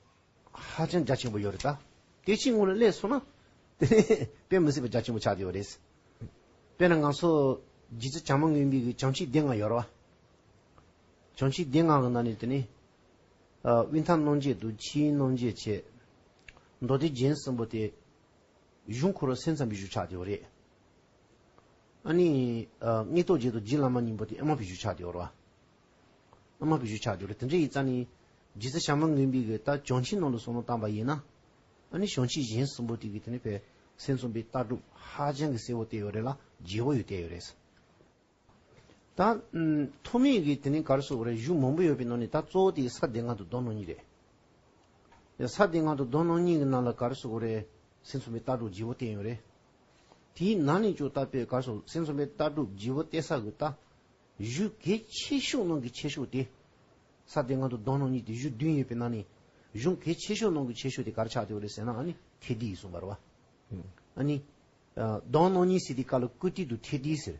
ཧ་ཅང་རྒྱ་ཆེན་པོ་ཡོད་རེད་ད། དེ་གཅིག་སྔོན་ལ་སླེབས་སོང་ན། དེ་ནས་དཔེ་མི་སྲིད་པ་རྒྱ་ཆེན་པོ་ཆགས་བསྡད་ཡོད་རེད། དཔེར་ན་ང་ཚོ་རྗེ་བཙུན་བྱམས་པ་མགོན་པོའི་གི་བྱང་ཆུབ་སྡེ་ལྔ་ཡོད་རེད་བ། བྱང་ཆུབ་སྡེ་ལྔ་གི་ནང་ནས་དེ་ནས། ཨ་དབུས་མཐའ་རྣམ་འབྱེད་དང་ཕྱི་ཡི་རྣམ་འབྱེད་བྱས། མདོ་སྡེ་རྒྱན་གསུམ་པོ་དེ། གཞུང་ཁོ་རང་སེམས་ཙམ་པའི་གཞུང་ཆགས་བསྡད་ཡོད་རེད། ཨ་ནི། ཨ་མངོན་རྟོགས་རྒྱན་དང་རྗེ་བླ་མ་སྙིང་པོ་དེ་ཨ་མ་པའི་གཞུང་ཆགས་བསྡད་ཡོད་རེད་བ། ཨ་མ་པའི་གཞུང་ཆགས་བསྡད་ཡོད་རེད། དེ་འདྲ་ཡིན་ཙང་ནི། རྗེ་བཙུན་བྱམས་པ་མགོན་པོའི་གི་ད་བྱང་ཆུབ་ནང་ལ་བསམ་བློ་བཏང་པ་ཡིན་ན། ཨ་ནི་བྱང་ཆུབ་རྒྱན་གསུམ་པོ་དེ་གི་དེ་ནི་བས་སེམས་ཙམ་པའི་ལྟ་གྲུབ་ཧ་ཅང་གི་གསལ་པོ་བསྟན་ཡོད་རེད་ལ་རྒྱས་པོ་ཡང་བསྟན་ཡོད་རེད། ད་ཨུམ་ཐོགས་མེད་ཀྱི་དེ་ནི་ག་རེ་ཟེར་དགོས་རེད། གཞུང་མང་པོ་ཡོད་པའི་ནང་ནས་ད་གཙོ་བོ་དེ་ས་སྡེ་ལྔ་དང་སྡོམ་རྣམ་གཉིས་རེད། ས་སྡེ་ལྔ་དང་སྡོམ་རྣམ་གཉིས་ཀྱི་ནང་ལ་ག་རེ་ཟེར་དགོས་རེད། སེམས་ཙམ་པའི་ལྟ་གྲུབ་རྒྱས་པོ་བསྟན་ཡོད་རེད། དེའི་ནང་ནས་ཀྱང་ད་དཔེ་ག་རེ་ཟེར་སེམས་ཙམ་པའི་ལྟ་གྲུབ་རྒྱས་པོ་བསྟན་ས་གི་ད། གཞུང་གལ་ཆེ་ཤོས་ནང་གི་ཆེ་ཤོས་དེ། ས་སྡེ་ལྔ་དང་སྡོམ་རྣམ་གཉིས་དེ་གཞུང་བདུན་ཡོད་པའི་ནང་ནས། གཞུང་གལ་ཆེ་ཤོས་ནང་གི་ཆེ་ཤོས་དེ་ག་རེ་ཆགས་བསྡད་ཡོད་རེད་ཟེར་ན་ཨ་ནི་ཐེག་བསྡུས་ཡིན་གསུངས་པ་རེད་བ། ཨ་ནི། སྡོམ་རྣམ་གཉིས་ཟེར་དུས་སྐབས་ལ་ཀུན་བཏུས་དང་ཐེག་བསྡུས་ཟེར།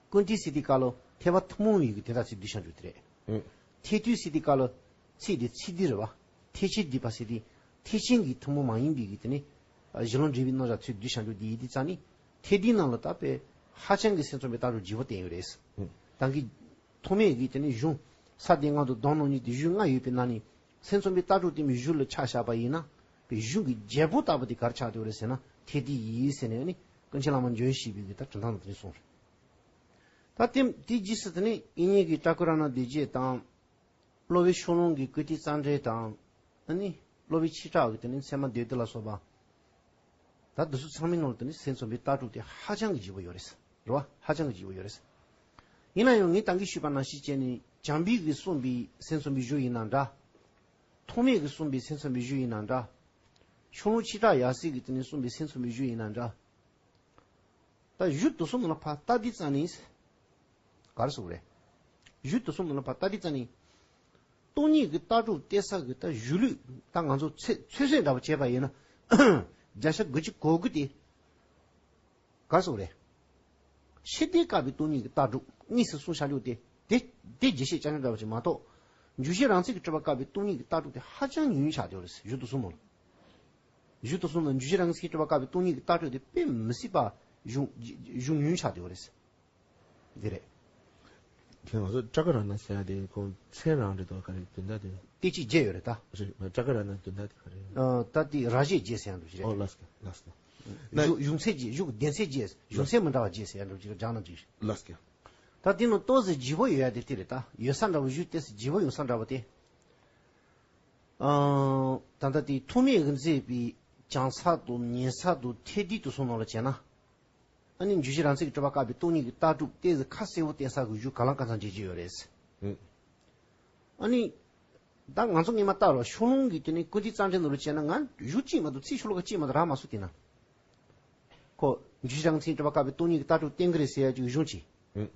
ཀུན་བཏུས་ཟེར་དུས་སྐབས་ལ་ཐེག་པ་ཐུན་མོང་བའི་གི་དེ་དག་ཚིག་བསྡུས་བཞག་རྒྱུ་དེ་རེད། ཨུ། ཐེག་བསྡུས་ཟེར་དུས་སྐབས་ལ་ཚིག་དེ་ཚིག་བསྡུས་རེད་བ། ཐེག་ཆེན་བསྡུས་པ་ཟེར་དུས་ཐེག་ཆེན་གྱི་ཐུན་མོང་མ་ཡིན་པའི་གི་དེ་ནི་གཞི་ལམ་འབྲས་བུའི་རྣམ་གཞག་ཚིག་བསྡུས་བཞག་རྒྱུ་དེ་ཡིན་དུས་ཙང་ནི་ཐེག་བསྡུས་ནང་ལ་ད་དཔེ་ཧ་ཅང་གི་སེམས་ཙམ་པའི་ལྟ་གྲུབ་རྒྱས་པོ་བསྟན་ཡོད་རེད། ཨུ། ད་གི་ཐོགས་མེད་ཀྱི་དེ་ནི་གཞུང་ས་སྡེ་ལྔ་དང་སྡོམ་རྣམ་གཉིས་དེ་གཞུང་ལྔ་ཡོད་པའི་ནང་ནས་སེམས་ཙམ་པའི་ལྟ་གྲུབ་བསྟན་པའི་གཞུང་ལ་ཆ་བཞག་པ་ཡིན་ན་དཔེ་གཞུང་གི་རྒྱལ་པོ་ལྟ་བུ་དེ་ག་རེ་ཆགས་བསྡད་ཡོད་རེད་ཟེར་ན་ཐེག་བསྡུས་ཡིན་ཟེར་ནས་ནི་ཀུན་མཁྱེན་བླ་མ་འཇམ་དབྱངས་བཞད་པའི་གི་ད་དྲི་བཟང་དང་དེ་ནས་གསུངས་རེད། ད་དེ་དེའི་རྗེས་སུ་དེ་ནས་དབྱིག་གཉེན་གྱི་བཀྲ་ཤིས་རཏྣ་བདེ་སྐྱིད་དང་། སློབ་དཔོན་ཕྱོགས་གླང་གི་ཀིརྟི་གཙང་སྦྲ་དང་། ཨ་ནི་སློབ་དཔོན་ཆོས་གྲགས་ཀྱི་དེ་ནས་ཚད་མ་སྡེ་བདུན་ལ་སོགས་པ། ད་འདི་ཚོ་ཚང་མའི་ནང་ལ་དེ་ནས་སེམས་ཙམ་པའི་ལྟ་གྲུབ་དེ་ཧ་ཅང་གི་རྒྱས་པོ་ཡོད་རེད། རེད་བ། ཧ་ཅང་གི་རྒྱས་པོ་ཡོད་རེད། ཡིན་ན་ཡང་ངས་ད་གིན་ཞུས་པ་ནང་བཞིན་བྱས་ནས་བྱམས་པའི་གིས་གསུངས་པའི་སེམས་ཙམ་པའི་གཞུང་ཡིན་ན་འདྲ། ཐོགས་མེད་ཀྱིས་གསུངས་པའི་སེམས་ཙམ་པའི་གཞུང་ཡིན་ན་འདྲ། ཕྱོགས་གླང་ཆོས་གྲགས་ཡབ་སྲས་ཀྱིས་དེ་ནས་གསུངས་པའི་སེམས་ཙམ་པའི་གཞུང་ཡིན་ན་འདྲ། ད་གཞུང་དེ་ཚོ་ནང་ལ་ཕར་ལྟ་དུས་ཙང་ནས། ག་རེ་ཟེར་དགོས་རེད། གཞུང་དེ་ཚོ་ནང་ལ་ཕར་ལྟ་དུས་ཙང་ནས། སྟོང་ཉིད་ཀྱི་ལྟ་གྲུབ་བསྟན་ས་གི་ད་གཞུང་ལུགས་ད་ང་ཚོ་ཚོད་ཚོད་བསྲེ་འདྲ་པོ་བྱས་པ་ཡིན་ན། བརྒྱ་ཆ་དགུ་བཅུ་གོ་དགུ་དེ། ག་རེ་ཟེར་དགོས་རེད། ཤེས་ལྡན་བཀག་པའི་སྟོང་ཉིད་ཀྱི་ལྟ་གྲུབ་དངོས་སུ་གསུངས་བཞག་རྒྱུ་དེ་དེ་དེ་རྒྱས་བཤད་རྐྱང་རྐྱང་འདྲ་པོ་ཅིག་མ་གཏོགས། འཇུག་གཞི་རང་མཚན་གྱིས་གྲུབ་པ་བཀག་པའི་སྟོང་ཉིད་ཀྱི་ལྟ་གྲུབ་དེ་ཧ་ཅང་ཉུང་ཉུང་ཆགས་བསྡད་ཡོད་རེད། གཞུང་དེ་ཚོ་ནང་། གཞུང་དེ་ཚོ་ནང་འཇུག་གཞི་རང་མཚན་གྱིས་གྲུབ་པ་བཀག་པའི་སྟོང་ཉིད་ཀྱི་ལྟ་གྲུབ་དེ་དཔེ་མི་སྲིད་པ་གཞུང་གཞུང་ཉུང་ཆགས་བསྡད་ཡོད་རེད། འདི་རེད། དེ་ང་ཚོ་ཏྲ་ཀ་ར་ན་ཟེར་ཡ་དེ་ཁོང་མཚན་རང་རེད་དོ་ག་རེ་དོན་དག་དེ། ཏི་གཅིག་བརྒྱད་ཡོད་རེད་ད། རེད། ཏྲ་ཀ་ར་ན་དོན་དག་དེ་ག་རེ། ཨ་ད་དེ་ར་བཞི་བརྒྱད་ཟེར་ཡ་འདུག་ཞེས་རེད། ཨོ་ལགས་སོ་ལགས་སོ། ན་གཞུང་གཞུང་ཚད་བརྗེ། གཞུང་གི་སྡེ་ཚན་བརྗེ། གཞུང་ཚད་མི་འདྲ་བ་བརྗེ་ཟེར་ཡ་འདྲ་བོ་ཅིག་སྦྱང་ན་འགྲིག་ཤག་ལགས་སོ། ད་དེ་ནང་ཏོག་ཙམ་ལྗིད་པོ་ཡོད་ཡ་དེ་དེ་རེད། ད་ཡོད་ས་འདྲ་བོ། གཞུང་ཏོག་ཙམ་ལྗིད་པོ་ཡོད་ས་འདྲ་བོ་དེ། ཨང་། ད་ལྟ་དེ་ཐོགས་མེད་ཀྱིས་མཛད་པའི་བྱང་ས་དང་ཉེ་ས་དང་ཐེག་བསྡུས་དེ་ཚོ་ནང་ལ་བྱས་ན། ཨ་ནི་འཇུག་གཞི་རང་མཚན་གྱིས་གྲུབ་པ་བཀག་པའི་སྟོང་ཉིད་ཀྱི་ལྟ་གྲུབ་ཏོག་ཙམ་ཁ་གསལ་པོ་བསྟན་ས་གི་གཞུང་གང་ལ་གང་འཚམ་མཇལ་གྱི་ཡོད་རེད། ཨང་། ཨ་ནི། ད་ང་ཚོ་སྔོན་མ་ལྟར་རོ་ཤོ་ལོང་གི་དེ་ནས་ཀུན་བཏུས་རྩ་འགྲེལ་ནང་ལ་བྱས་ན། ང་གཞུང་གཅིག་མ་གཏོགས་ཚིག་ཤོ་ལོ་ཀ་གཅིག་མ་གཏོགས་རག་མ་སོང་། དེ་ན་ཁོ་འཇུག་གཞི་རང་མཚན་གྱིས་གྲུབ་པ་བཀག་པའི་སྟོང་ཉིད་ཀྱི་ལྟ་གྲུབ་བསྟན་གྱི་རེད་ཟེར་ཡ་ཅིག་གཞུང་གཅིག་ཨང་།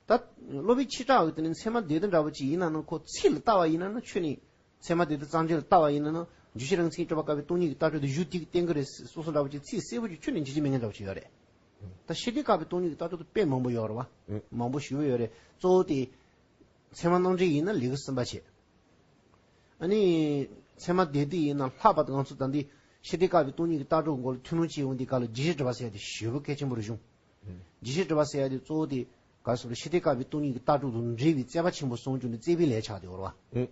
ད་སློབ་དཔོན་ཆོས་གྲགས་ཀྱི་དེ་ནས་ཚད་མ་སྡེ་བདུན་འདྲ་བོ་ཅིག་ཡིན་ན་ན། ཁོ་ཚིག་ལ་ལྟ་བ་ཡིན་ན་ན་ཁྱོན་ནས་ཚད་མ་སྡེ་བདུན་རྩ་འགྲེལ་ལ་ལྟ་བ་ཡིན་ན་ན། འཇུག་གཞི་རང་མཚན་གྱིས་གྲུབ་པ་བཀག་པའི་སྟོང་ཉིད་ཀྱི་ལྟ་གྲུབ་དེ་གཞུང་དེ་གིས་བསྟན་གྱི་རེད་སོ་སོ་འདྲ་བོ་ཅིག་ཚིག་གསལ་པོ་ཅིག་ཁྱོན་ནས་འཇལ་རྒྱུ་མེད་མཁན་འདྲ་བོ་ཅིག་ཡོད་རེད། ད་ཤེས་འདོད་བཀག་པའི་སྟོང་ཉིད་ཀྱི་ལྟ་གྲུབ་དེ་དཔེ་མང་པོ་ཡོད་རེད་བ། ཨང་། མང་པོ་ཞེ་པོ་ཡོད་རེད། གཙོ་བོ་དེ་ཚད་མ་རྣམ་འགྲེལ་ཡིན་ན་ལེའུ་གསུམ་པ་བྱས། ཨ་ནི་ཚད་མ་སྡེ་བདུན་ཡིན་ན་ལྷག་པར་དུ་ང་ཚོ་ད་འདི་ཤེས་འདོད་བཀག་པའི་སྟོང་ཉིད་ཀྱི་ལྟ་གྲུབ་མགོ་ལ་ཐུན་མོང་ཅིག་ཡོང་དུས་སྐབས་ལ་རྗེས་ཤུལ་གྲུབ་པ་ཟེར་ཡ་དེ་ཞེ་པོ་གལ་ཆེན་པོ་རེད་བྱུང་། ཨང་། རྗེས་ཤུལ་གྲུབ་པ་ཟེར་ཡ་དེ་གཙོ་བོ་དེ་ག་རེ་ཟེར་རེད། ཤེས་འདོད་བཀག་པའི་སྟོང་ཉིད་ཀྱི་ལྟ་གྲུབ་དང་འབྲེལ་བའི་རྩོད་པ་ཆེན་པོ་གསུམ་བྱུང་ནས་རྩོད་པའི་ལས་ཆགས་བསྡད་ཡོད་རེད་བ། ཨང་།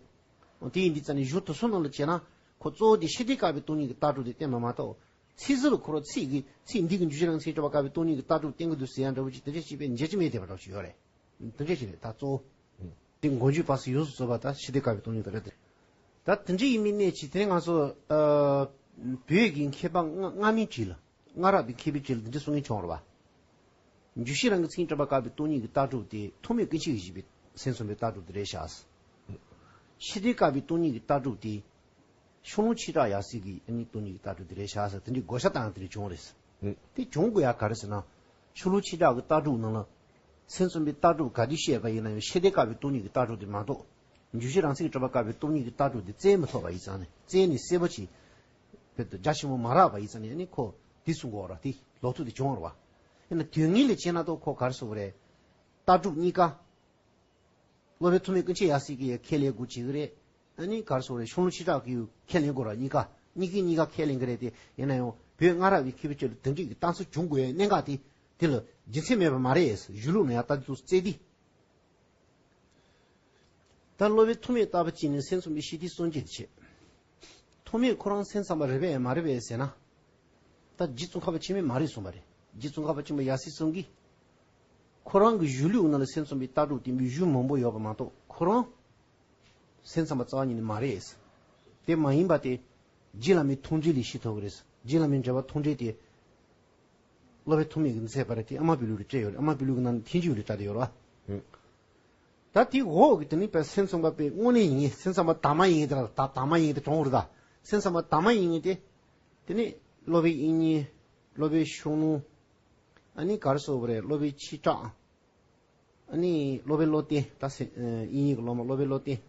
འོ་དེ་ཡིན་དུས་ཙང་ནས་གཞུང་དེ་ཚོ་ནང་ལ་བྱས་ན། ཁོ་གཙོ་བོ་དེ་ཤེས་འདོད་བཀག་པའི་སྟོང་ཉིད་ཀྱི་ལྟ་གྲུབ་དེ་བསྟན་པ་མ་གཏོགས། ཚིག་ཟུར་ལ་ཁོ་རང་ཚིག་གིས་ཚིག་འདི་གིས་འཇུག་གཞི་རང་མཚན་གྱིས་གྲུབ་པ་བཀག་པའི་སྟོང་ཉིད་ཀྱི་ལྟ་གྲུབ་བསྟན་གྱི་འདུག་ཟེར་ཡ་འདྲ་བོ་ཅིག་དེ་འདྲ་ཞིག་དཔེ་མཇལ་རྒྱུ་མེད་བསྡད་པ་འདྲ་བོ་ཞིག་ཡོད་རེད། དེ་འདྲ་ཞིག་རེད། ད་གཙོ་བོ་དེ་མགོ་མཇུག་བར་གསུམ་ཡོངས་སུ་རྫོགས་པ་ད་ཤེས་འདོད་བཀག་པའི་སྟོང་ཉིད་དེ་རེད་དེ། ད་དེ་འདྲ་ཡིན་པའི་གནད་ཅིག་དེ་ནས་ང་ཚོ་ཨ་བོད་ཀྱི་མཁས་པ་སྔ་སྔ་མའི་གྲས་ལ། སྔ་རབས་པའི་མཁས་པའི་གྲས་ལ་འདི་འདྲ་གསུང་མཁན་བྱུང་བ་རེད་བ། འཇུག་གཞི་རང་གི་མཚན་གྱིས་གྲུབ་པ་བཀག་པའི་སྟོང་ཉིད་ཀྱི་ལྟ་གྲུབ་དེ་ཐོགས་མེད་སྐུ་མཁྱེན་གྱིས་བཞེངས་པའི་སེམས་ཙམ་པའི་ལྟ་གྲུབ་དེ་རེད་ཤག་ཤེས་འདོད་བཀག་པའི་སྟོང་ཉིད་ཀྱི་ལྟ་གྲུབ་དེ་ཤོ་ལོང་ཆོས་གྲགས་ཡབ་སྲས་ཀྱི་ཨ་ནི་སྟོང་ཉིད་ཀྱི་ལྟ་གྲུབ་དེ་རེད་ཤག་ཟེར། དེ་འདྲའི་བགོ་བཤའ་བཏང་ཡ་དེ་འདྲ་བྱུང་བ་རེད། ཨང་། དེ་བྱུང་དགོས་ཡ་ག་རེ་ཟེར་ན། ཤོ་ལོང་ཆོས་གྲགས་ཀྱི་ལྟ་གྲུབ་ནང་ལ་སེམས་ཙམ་པའི་ལྟ་གྲུབ་ག་དུས་བཤད་པ་ཡིན་ན་ཡང་ཤེས་འདོད་བཀག་པའི་སྟོང་ཉིད་ཀྱི་ལྟ་གྲུབ་དེ་མ་གཏོགས། འཇུག་གཞི་རང་མཚན་གྱིས་གྲུབ་པ་བཀག་པའི་སྟོང་ཉིད་ཀྱི་ལྟ་གྲུབ་དེ་བཙལ་མི་ཐུབ་པ་ཡིན་ཙང་ནས། བཙལ་ནས་གསལ་པོ་ཅིག་བོད་དུ་རྒྱ་ཆེན་པོ་མ་རག་པ་ཡིན་ཙང་ནས། ཨ་ནི་ཁོ་དེ་གསུང་གོ་ར། དེ་ལོག་ཐུག་དེ་བྱུང་བ་རེད་བ། ཡིན་ན་དོན་དངོས་ལ་བྱས་ན་ད་ཁོ་ག་རེ་ཟེར་དགོས་རེད། ལྟ་གྲུབ་གཉིས་ཀ། སློབ་དཔོན་ཐོགས་མེད་ཀུན་མཁྱེན་ཡབ་སྲས་ཀྱིས་ཁས་ལེན་དགོས་བྱེད་ཀྱི་རེད། ཨ་ནི་ག་རེ་ཟེར་དགོས་རེད། ཤོ་ལོང་ཆོས་གྲགས་ཀྱིས་ཁས་ལེན་དགོས་ར། གཉིས་ཀ་གཉིས་ཀྱིས་གཉིས་ཀ་ཁས་ལེན་གྱི་རེད་དེ། ཡིན་ན་ཡང་བོད་སྔ་རབས་ཀྱི་མཁས་པའི་ཁྲོད་ལ་དེ་འདྲའི་གི་གཏམ་ཚུལ་བྱུང་དགོས་ཡའི་གནད་འགག་དེ་དེ་ལ་རྒྱུ་མཚན་མེད་པ་མ་རེད། གཞུང་ལུགས་ནང་ཡང་ལྟ་དུས་རྩོད་དེ། ད་སློབ་དཔོན་ཐོགས་མེད་ལྟ་བུ་ཅིག་ནས་སེམས་ཙམ་པའི་ཤེས་འདོད་གསུང་རྒྱུ་དེ་བྱས། ཐོགས་མེད་ཁོ་རང་སེམས་ཙམ་པ་རེད་པས་མ་རེད་པས་ཟེར་ན། ད་རྗེ་ཙོང་ཁ་པ་ཆེན་པོས་མ་རེད་གསུངས་པ་རེད། རྗེ་ཙོང་ཁ་པ་ཆེན་པོ་ཡབ་སྲས་གསུམ་གྱིས། ཁོ་རང་གི་གཞུང་ལུགས་ནང་ལ་སེམས་ཙམ་པའི་ལྟ་གྲུབ་བསྟན་པའི་གཞུང་མང་པོ་ཡོད་པ་མ་གཏོགས། ཁོ་རང་སེམས་ཙམ་པ་རྩ་བ་ཉིད་ནས་མ་རེད། དེ་མ་ཡིན་པ་དེ་རྗེ་བླ་མའི་མཐོང་གྲོལ་ལས་ཤེས་ཐུབ་ཀྱི་རེད། རྗེ་བླ་མའི་འགྲེལ་པ་མཐོང་གྲོལ་དེ་སློབ་དཔོན་ཐོགས་མེད་ཀྱིས་མཛད་པ་རེད། དེ་ཨ་མ་པི་ལུ་ལས་སྤྲད་ཡོད་རེད། ཨ་མ་པི་ལུ་གི་ནང་ཐེག་མཆོག་ལས་སྤྲད་དེ་ཡོད་རེད་བ། ད་དེའི་འོག་གི་དེ་ནི་པའི་སེམས་ཙམ་པ་པའི་དངོས་གནས་ཡིན་ངེས། སེམས་ཙམ་པ་དྭངས་མ་ཡིན་ངེས་དེ་ལ་ད་དྭངས་མ་ཡིན་ངེས་དེ་གྲོང་རུ་ད། སེམས་ཙམ་པ་དྭངས་མ་ཡིན་ངེས་དེ། དེ་ནི་སློབ་དཔོན་དབྱིག་གཉེན། སློབ་དཔོན་ཤོ་ལོང་། ཨ་ནི་ག་རེ་ཟེར་དགོས་རེད། སློབ་དཔོན་ཆོས་གྲགས། ཨ་ནི་སློབ་དཔོན་བློ་བརྟན། ད་སེ་དབྱིག་གཉེན་གྱི་སློབ་མ་སློབ་དཔོན་བློ་བརྟན།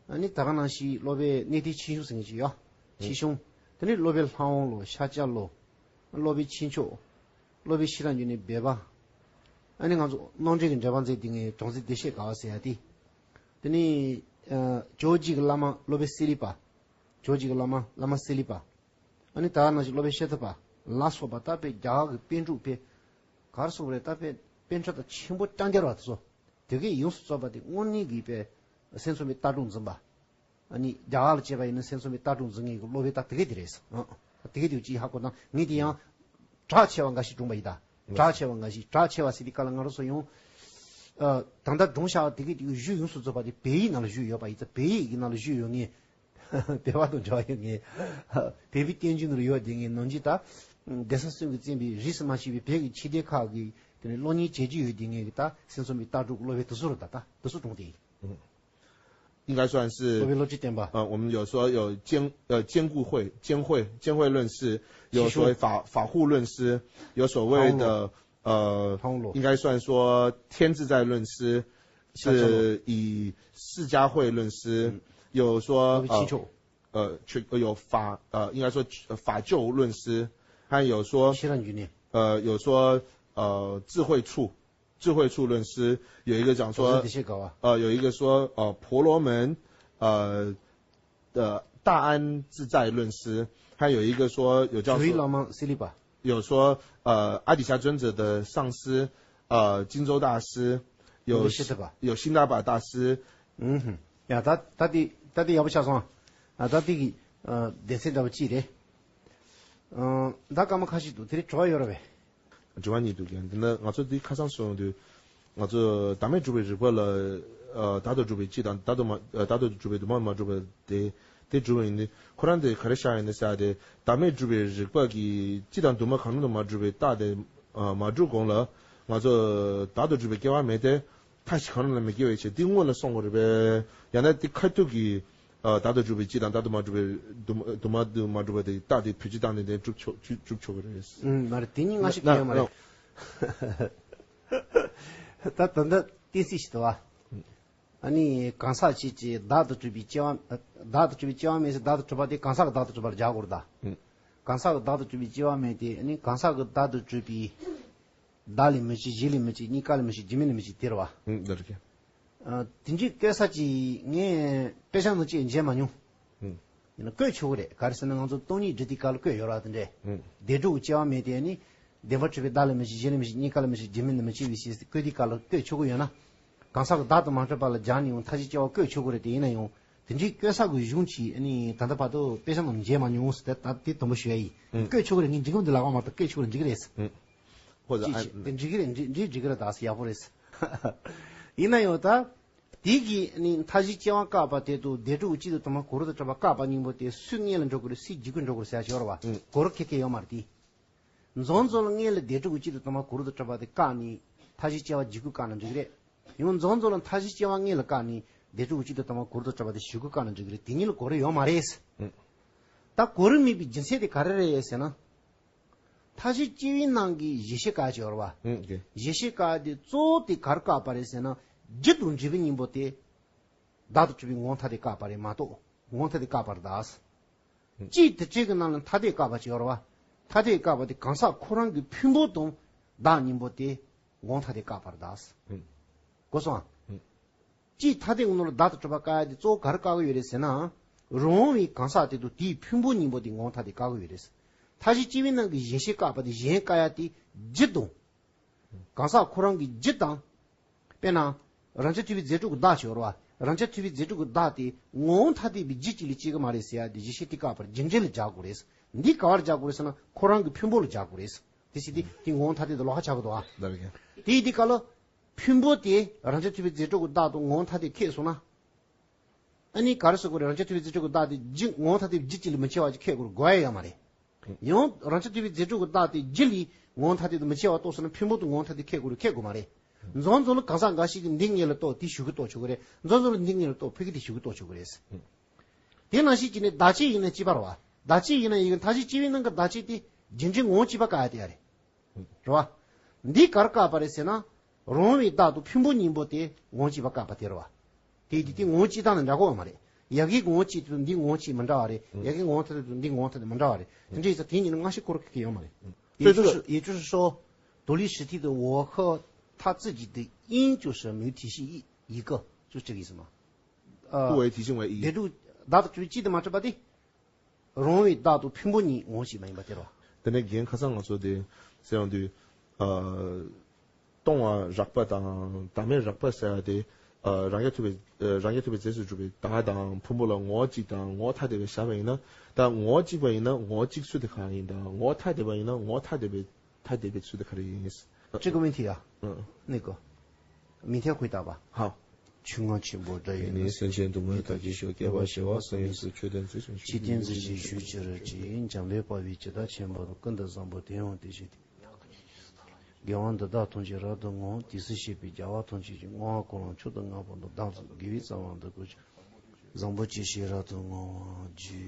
ཨ་ནི་ད་ག་ནང་བཞིན་སློབ་དཔོན་གནས་བརྟན་ཆོས་སྐྱོང་ཟེར་མཁན་ཅིག་ཡོད། ཆོས་སྐྱོང་། དེ་ནི་སློབ་དཔོན་ལྷ་དབང་བློ། ཤཱཀྱ་བློ། སློབ་དཔོན་ཆོས་མཆོག། སློབ་དཔོན་ཕྱི་རབས་འབྱུང་གནས་སྦས་པ། ཨ་ནི་ང་ཚོ་རྣམ་འགྲེལ་གྱི་འགྲེལ་པ་མཛད་དེ་ངས་གྲོང་གསེབ་བདེ་གཤེགས་དགའ་བ་ཟེར་ཡ་དེ། དེ་ནི་ཇོ་བོ་རྗེ་གི་བླ་མ་སློབ་དཔོན་གསེར་ལི་པ། ཇོ་བོ་རྗེ་གི་བླ་མ་བླ་མ་གསེར་ལི་པ། ཨ་ནི་ད་ག་ནང་བཞིན་སློབ་དཔོན་ཤེས་ཐུབ་པ་ལ་སོགས་པ་ད་དཔེ་རྒྱ་གར་གྱི་པཎ་གྲུབ་དཔེ་ག་རེ་ཟེར་དགོས་རེད། ད་དཔེ་པཎ་གྲུབ་དང་ཆེན་པོ་རྐྱང་རྐྱང་རེད་བ། དེ་ཚོ་དེ་གས་ཡོངས་སུ་རྫོགས་པ་དེ་དངོས་གནས་ཀྱི་དཔེ་སེམས་ཙམ་པའི་ལྟ་གྲུབ་འཛིན་པ། ཨ་ནི་རྒྱ་གར་ལ་བྱས་པ་ཡིན་ན་སེམས་ཙམ་པའི་ལྟ་གྲུབ་འཛིན་མཁན་གྱི་སློབ་དཔོན་ད་དེ་གས་དེ་རེད། ཨ་ད་དེ་གས་དེ་ཅིག་ཧ་གོ་དང་། ངས་དེ་ཡང་གྲགས་ཆེ་བ་འགའ་ཞིག་བགྲངས་པ་ཡིན་ད། གྲགས་ཆེ་བ་འགའ་ཞིག་གྲགས་ཆེ་བ་ཟེར་དུས་སྐབས་ལ་ང་རང་ཚོ་ཡང་ཨ་ད་ལྟ་བགྲངས་བཞག་པ་དེ་གས་དེ་གཞུང་ཡོངས་སུ་རྫོགས་པ་དེ་བོད་ཡིག་ནང་ལ་བཞུགས་ཡོད་པ་ཡིན་ཙང་། བོད་ཡིག་གི་ནང་ལ་བཞུགས་ཡོད་མཁན། བོད་པ་དང་འབྲེལ་བ་ཡོད་མཁན། བོད་པའི་བསྟན་བཅོས་ནང་ལ་ཡོད་བསྡད་མཁན་ནང་བཞིན་ད། གདན་ས་གསུམ་གྱིས་བཙུགས་པའི་རིས་སུ་མ་ཆད་པའི་བོད་ཀྱི་ཆོས་སྡེ་ཁག་གི་དེ་ནས་སློབ་གཉེར་བྱེད་ཀྱི་ཡོད་བསྡད་མཁན་གྱི་ད་སེམས་ཙམ་པའི་ལྟ་གྲུབ་ཀྱི་སློབ་དཔོན་དེ་ཚོ་རེད། ད་ད་དེ་ཚོ་བགྲངས་ཏེ། 应该算是 སློབ་དཔོན་བློ་གྲོས་བརྟན་པ། 呃，我们有说有坚呃坚固慧、坚慧、坚慧论师，有所谓法法护论师，有所谓的呃，应该算说天自在论师，是以释迦慧论师，有说呃呃，有法呃，应该说呃法救论师，还有说呃有说呃智慧处，智慧处论师，有一个讲说呃有一个说呃婆罗门呃的大安自在论师，还有一个说有叫做有说呃阿底峡尊者的上师呃金州大师，有有悉达巴大师。嗯哼，ཡ་ད་ད་དེ་ད་དེ་ཡག་པོ་ཆགས་སོང་། ཨ་ད་དེ་གི་ཨ་སྡེ་ཚན་འདྲ་བོ་གཅིག་རེད། ཨང་། ད་སྐར་མ་ཁ་ཤས་འདུག། དེ་རིང་དྲི་བ་ཡོད་རེད་པས། དྲི་བ་གཉིས་འདུག་ཀྱང་། འདི་ན་ང་ཚོ་འདི་ཁ་སང་གསུངས་དུས། ང་ཚོ་བདག་མེད་སྒྲུབ་པའི་རིགས་པ་ལ། ཨ། བདག་ཏུ་གྲུབ་པའི་སྤྱི་དང་བདག་ཏུ་མ། ཨ། བདག་ཏུ་གྲུབ་པའི་དུ་མ་མ་གྲུབ་པ་དེ། དེ་གྲུབ་པ་ཡིན་ཏེ། ཁོ་རང་དེ་ག་རེ་བཞག་ཡིན་ན་ཟེར་ཏེ། བདག་མེད་སྒྲུབ་པའི་རིགས་པ་གིས་སྤྱི་དང་དུ་མ་གང་རུང་དུ་མ་གྲུབ་པའི་རྟགས་དེ། ཨ། མ་གྲུབ་གོང་ལ། ང་ཚོ་བདག་ཏུ་གྲུབ་པའི་སྐྱེ་བ་མེད་དེ། མཐའ་བཞི་གང་རུང་ལ་མི་སྐྱེ་བའི་ཕྱིར། འདི་སྔོན་ལ་གསུངས་པ་རེད་པས། ཡང་ན་འདི་ཁ་ཐུག་གི། ཨ། བདག་ཏུ་གྲུབ་པའི་སྤྱི་དང་བདག་ཏུ་མ་གྲུབ་པའི་དུ་མ། དུ་མ་དུ་མ་གྲུབ་པ་དེ་རྟགས་དེ་བེད་སྤྱོད་བཏང་ནས་དེ་གྲུབ་ཆོག་གྲུབ་ཆོག་གི་རེད། ཨུམ། མ་རེད། དེ་གཉིས་སྔ་ཕྱི་ཁྱད་ཡོད་མ་རེད། ད་ད་ལྟ་གཏན་ཚིགས་ཤིག་འདུག་བ། ཨ་ནི་གང་ཟག་གཅིག་གིས་བདག་ཏུ་གྲུབ་པའི་སྐྱེ་བ། བདག་ཏུ་གྲུབ་པའི་སྐྱེ་བ་མེད་ཟེར། བདག་ཏུ་གྲུབ་པ་དེ་གང་ཟག་གི་བདག་ཏུ་གྲུབ་པར་སྦྱར་དགོས་རེད་ད། ཨུམ། གང་ཟག་གི་བདག་ཏུ་གྲུབ་པའི་སྐྱེ་བ་མེད་དེ། ཨ་ནི་གང་ཟག་གི་བདག་ཏུ་གྲུབ་པའི། བདག་ལས་མི་སྐྱེ། གཞན་ལས་མི་སྐྱེ། གཉིས་ཀ་ལས་མི་སྐྱེ། རྒྱུ་མེད་ལས་མི་སྐྱེ། དེ་རེད་བ། ཨུམ། འདི་རེད། ཨ། དེ་འདྲའི་བཀོད་ས་ཅིག་ངས་དཔེ་ཆ་ནང་ཅིག་མཇལ་མ་མྱོང་། ཨུམ། ཡིན་ན་བཀོད་ཆོག་གི་རེད། ག་རེ་ཟེར་ན་ང་ཚོ་སྟོང་ཉིད་སྒྲུབ་དུས་སྐབས་ལ་བཀོད་ཡོད་རེད་བ། དེ་འདྲས། ཨུམ། བདེན་གྲུབ་ཀྱི་སྐྱེ་བ་མེད་དེ། ཨ་ནི་བདེན་པར་གྲུབ་པའི་བདག་ལས་མི་སྐྱེ། གཞན་ལས་མི་སྐྱེ། གཉིས་ཀ་ལས་མི་སྐྱེ། རྒྱུ་མེད་ལས་མི་སྐྱེ་བའི་ཕྱིར་ཟེར་བཀོད་དུས་སྐབས་ལ་བཀོད་ཆོག་གི་ཡོད་ན། གང་ཟག་གི་བདག་ཏུ་མ་གྲུབ་པ་ལ་སྦྱར་ནས་ཡང་མཐའ་བཞིའི་སྐྱེ་བ་བཀོད་ཆོག་གི་རེད། དེ་ཡིན་ན་ཡང་དེ་འདྲའི་བཀོད་ས་གི་གཞུང་ཅིག་ཨ་ནི་ད་ལྟ་བར་དུ་དཔེ་ཆ་ནང་མཇལ་མ་མྱོང་ཟེར། ད་ད་དེ་དང་པོ་ཞུ་ཡ་ཡིན། ཨུམ། བཀོད་ཆོག་གི་རེད། ངས་འགྲིག་གི་མི་འདུག་ལབ་པ་མ་གཏོགས་བཀོད་ཆོག་གི་རེད། འགྲིག་གི་རེད། ཨུམ། ཁོ་ཚོ་ཅིག་ཨ། ཅིག་དེ་འགྲིག་གི་རེད། འགྲིག་འགྲིག་འགྲིག་གི་རེད། ད་ཡག་པོ་རེད། ཡིན་ན་ཡང་ད། དེ་གིས་ནི་མཐའ་བཞིའི་སྐྱེ་བ་བཀག་པ་དེ་དང་བདེན་གྲུབ་སྤྱི་དང་དུ་མ་གང་རུང་དུ་གྲུབ་པ་བཀག་པ་གཉིས་པོ་དེ་སུའི་སྔོན་ལ་འགྲོ་དགོས་རེད། སུའི་རྗེས་ཁར་འགྲོ་དགོས་རེད་ཟེར་ཡ་ཅིག་ཡོད་རེད་བ། ཨུམ། གང་རུང་ཁེ་ཁེ་ཡོད་མ་རེད་དེ། རྫོགས་རྫོགས་ལ་སྔོན་ལ་བདེན་གྲུབ་སྤྱི་དང་དུ་མ་གང་རུང་དུ་གྲུབ་པ་དེ་བཀག་ནས་མཐའ་བཞིའི་སྐྱེ་བ་རྗེས་ཁར་བཀག་ན་འགྲིག་གི་རེད། ཡང་རྫོགས་རྫོགས་ལ་མཐའ་བཞིའི་སྐྱེ་བ་སྔོན་ལ་བཀག་ནས་བདེན་གྲུབ་སྤྱི་དང་དུ་མ་གང་རུང་དུ་གྲུབ་པ་དེ་གཞུག་གུ་བཀག་ན་འགྲིག་གི་རེད། དེ་གཉིས་ལ་གང་རུང་ཡོད་མ་རེད། ཨུམ། ད་གང་རུང་མེད་པའི་རྒྱུ་མཚན་དེ་ག་རེ་རེད་ཟེར་ན། མཐའ་བཞི་སྐྱེ་བའི་ནང་གི་གཞལ་བྱའི་སྐབས་ཅིག་ཡོད་རེད་བ། ཨུམ། ཨོ་ཁེ། གཞལ་བྱའི་སྐབས་དེ་གཙོ་བོ་དེ་ག་རེ་བཀག་པ་རེད་ཟེར་ན། རྒྱུ་དང་འབྲས་བུ་གཉིས་པོ་དེ་བདག་ཏུ་གྲུབ་པའི་ངོ་བོ་ཐ་དད་བཀག་པ་རེད་མ་གཏོགས་ངོ་བོ་ཐ་དད་བཀག་པ་རེད་ད། ཨུམ། སྤྱིའི་དེ་ཆོས་ཀྱི་ནང་ལ་ཐ་དད་བཀག་པ་ཅིག་ཡོད་རེད་བ། ཐ་དད་བཀག་པ་དེ་གང་ཟག་ཁོ་རང་གི་ཕུང་པོ་དང་བདག་གཉིས་པོ་དེ་ངོ་བོ་ཐ་དད་བཀག་པ་རེད་ད། ཨུམ། གོ་སོང་ཨ། ཨུམ། སྤྱིའི་ཐ་དད་ཀྱི་ནང་ལ་བདག་ཏུ་གྲུབ་པ་བཀག་ཡ་དེ་གཙོ་བོ་ག་རེ་བཀག་གི་ཡོད་རེད་ཟེར་ན། རང་བའི་གང་ཟག་དེ་དང་དེའི་ཕུང་པོ་གཉིས་པོ་དེ་ངོ་བོ་ཐ་དད་བཀག་གི་ཡོད་རེད། མཐའ་བཞི་སྐྱེ་བའི་ནང་གི་གཞལ་བྱའི་བཀག་པ་དེ་གཞན་བཀག་ཡ་དེ་རྒྱུ་དང་། གང་ཟག་ཁོ་རང་གི་རྒྱུ་དང་། དཔེར་ན། རང་རྐྱ་ཐུབ་པའི་རྫས་གྲུབ་ཀྱི་བདག་ཅིག་ཡོད་རེད་བ། རང་རྐྱ་ཐུབ་པའི་རྫས་གྲུབ་ཀྱི་བདག་དེ་ངོ་བོ་ཐ་དད་པའི་རྒྱུ་གཅིག་ལས་སྐྱེ་གི་མ་རེད་ཟེར་ཡ་དེ་གཞལ་བྱའི་དེ་བཀག་པར་རྒྱུ་འབྲས་ལ་སྦྱར་དགོས་རེད། འདི་ག་བར་སྦྱར་དགོས་རེད་ཟེར་ན་ཁོ་རང་གི་ཕུང་པོ་ལ་སྦྱར་དགོས་རེད། དེ་བྱས་ཏེ་དེ་ངོ་བོ་ཐ་དད་དུ་ལོགས་ཀ་ཆགས་ཀྱི་འདུག་ཨ། ལབ་རེད། དེ་ཡི་དེ་ག་ལ། ཕུང་པོ་དེ་རང་རྐྱ་ཐུབ་པའི་རྫས་གྲུབ་ཀྱི་བདག་དང་ངོ་བོ་ཐ་དད་ཁེགས་སོང་ན། ཨ་ནི་ག་རེ་ཟེར་དགོས་རེད། རང་རྐྱ་ཐུབ་པའི་རྫས་གྲུབ་ཀྱི་བདག་དེ་རྒྱུ་ངོ་བོ་ཐ་དད་རྒྱུ་གཅིག་ལས་མི་ཕྱེ་བ་ཅིག་ཁེགས་དགོས་རེད། དགོས་ཡ་ཡོད་མ་རེད། ཡང་རང་རྐྱ་ཐུབ་པའི་རྫས་གྲུབ་ཀྱི་བདག་དེ་རྒྱུ་ལས་ངོ་བོ་ཐ་དད་དུ་མི་ཕྱེ་བ་རྟོགས་སོང་ན་ཕུང་པོ་དང་ངོ་བོ་ཐ་དད་ཁེགས་དགོས་རེད། ཁེགས་དགོས་མ་རེད། རྫོགས་རྫོགས་ལ་གང་ཟག་འགའ་ཞིག་གིས་འདི་སྔོན་ལ་རྟོགས་དེ་གཞུག་གུ་རྟོགས་ཆོག་གི་རེད། རྫོགས་རྫོགས་ལ་འདི་སྔོན་ལ་རྟོགས་ཕ་གི་དེ་གཞུག་གུ་རྟོགས་ཆོག་གི་རེད། དེ་ནང་བཞིན་བྱས་ནས་བདག་གཅིག་ཡིན་ན་གཅིག་པ་རེད་བ། བདག་གཅིག་ཡིན་ན་ཡིན་གྱི་མཐའ་བཞི་སྐྱེ་བའི་ནང་གི་བདག་གཅིག་དེ་རྒྱུ་འབྲས་ངོ་བོ་གཅིག་པ་བཀག་ཡ་དེ་ཡ་རེད། རེད་བ། འདི་ག་རེ་བཀག་པ་རེད་ཟེར་ན། རང་བའི་བདག་དང་ཕུང་པོ་གཉིས་པོ་དེ་ངོ་བོ་གཅིག་པ་བཀག་པ་དེ་རེད་བ། དེ་དེ་དེ་ངོ་བོ་གཅིག་དང་ནི་འདྲ་གོ་བ་མ་རེད། ཡ་གིའི་ངོ་བོ་གཅིག་དང་འདིའི་ངོ་བོ་གཅིག་མི་འདྲ་བ་རེད། ཡ་གིའི་ངོ་བོ་ཐ་དད་དང་འདིའི་ངོ་བོ་ཐ་དད་མི་འདྲ་བ་རེད། དེ་འདྲ་ཡིན་ཙང་དེ་གཉིས་ནི་སྔ་ཕྱི་ཁོ་རང་ཁེགས་ཡོད་མ་རེད། 也就是说，独立实体的我和他自己的因就是没有体系一一个，就这个意思吗？呃，不为体性为一。 བདེན་གྲུབ་བདག་ཏུ་གྲུབ་པའི་སྤྱི་དེ་མ་གྲུབ་པ་དེ། རང་བའི་བདག་དང་ཕུང་པོ་གཉིས་ངོ་བོ་གཅིག་མ་ཡིན་པ་དེ་རེད་བ། དེ་ནས་རྒན་ཁ་སང་ང་ཚོ་དེ་ཟེར་ཡོང་དུས། ཨ། སྟོང་པ་རགས་པ་དང་བདག་མེད་རགས་པ་ཟེར་ཡ་དེ། ཨ། རང་རྐྱ་ཐུབ་པའི། ཨ། རང་རྐྱ་ཐུབ་པའི་རྫས་སུ་གྲུབ་པའི་བདག་དང་ཕུང་པོ་ལ་ངོ་བོ་གཅིག་དང་ངོ་བོ་ཐ་དད་པའི་བཞག་པ་ཡིན་ན། ད་ངོ་བོ་གཅིག་པ་ཡིན་ན་ངོ་བོ་གཅིག་ཚུལ་དེ་ག་ཡིན་དང་ངོ་བོ་ཐ་དད་པ་ཡིན་ན་ངོ་བོ་ཐ་དད་པའི་ཐ་དད་པའི་ཚུལ་དེ་ག་རེ་ཡིན། 这个问题啊，嗯。那个，明天回答吧。好。 ཆོས་རྔ་ཆེན་པོ་སྒྲ་ཡིས་ནི། སེམས་ཅན་སྡུག་བསྔལ་མཐའ་ཀྱི་ཞོ། བསྐལ་པ་བྱེ་བ་གསུམ་ཡོངས་སུ་ཆོས་སྟོན་ཚུལ། ཆོས་སྟོན་ཚུལ་ཞུ་ཕྱིར་བགྱི་ཞིང་གཤེགས་པའི་ཇི་ལྟར་ཆེན་པོ་ཀུན་ཏུ་བཟང་པོ་དེ་ཡང་དེ་བཞིན་ཏེ། དགེ་བ་འདི་དག་ཐམས་ཅད་རབ་ཏུ་བསྔོ། དུས་སུ་བྱས་པའི་རྒྱལ་བ་ཐམས་ཅད་ཀྱིས། བསྔོ་བ་ཀུན་ལ་མཆོག་ཏུ་བསྔགས་པ་དང་། བདག་གི་དགེ་བའི་རྩ་བ་འདི་ཀུན་ཀྱང་། བཟང་པོ་སྤྱོད་ཕྱིར་རབ་ཏུ་བསྔོ་བར་བགྱི།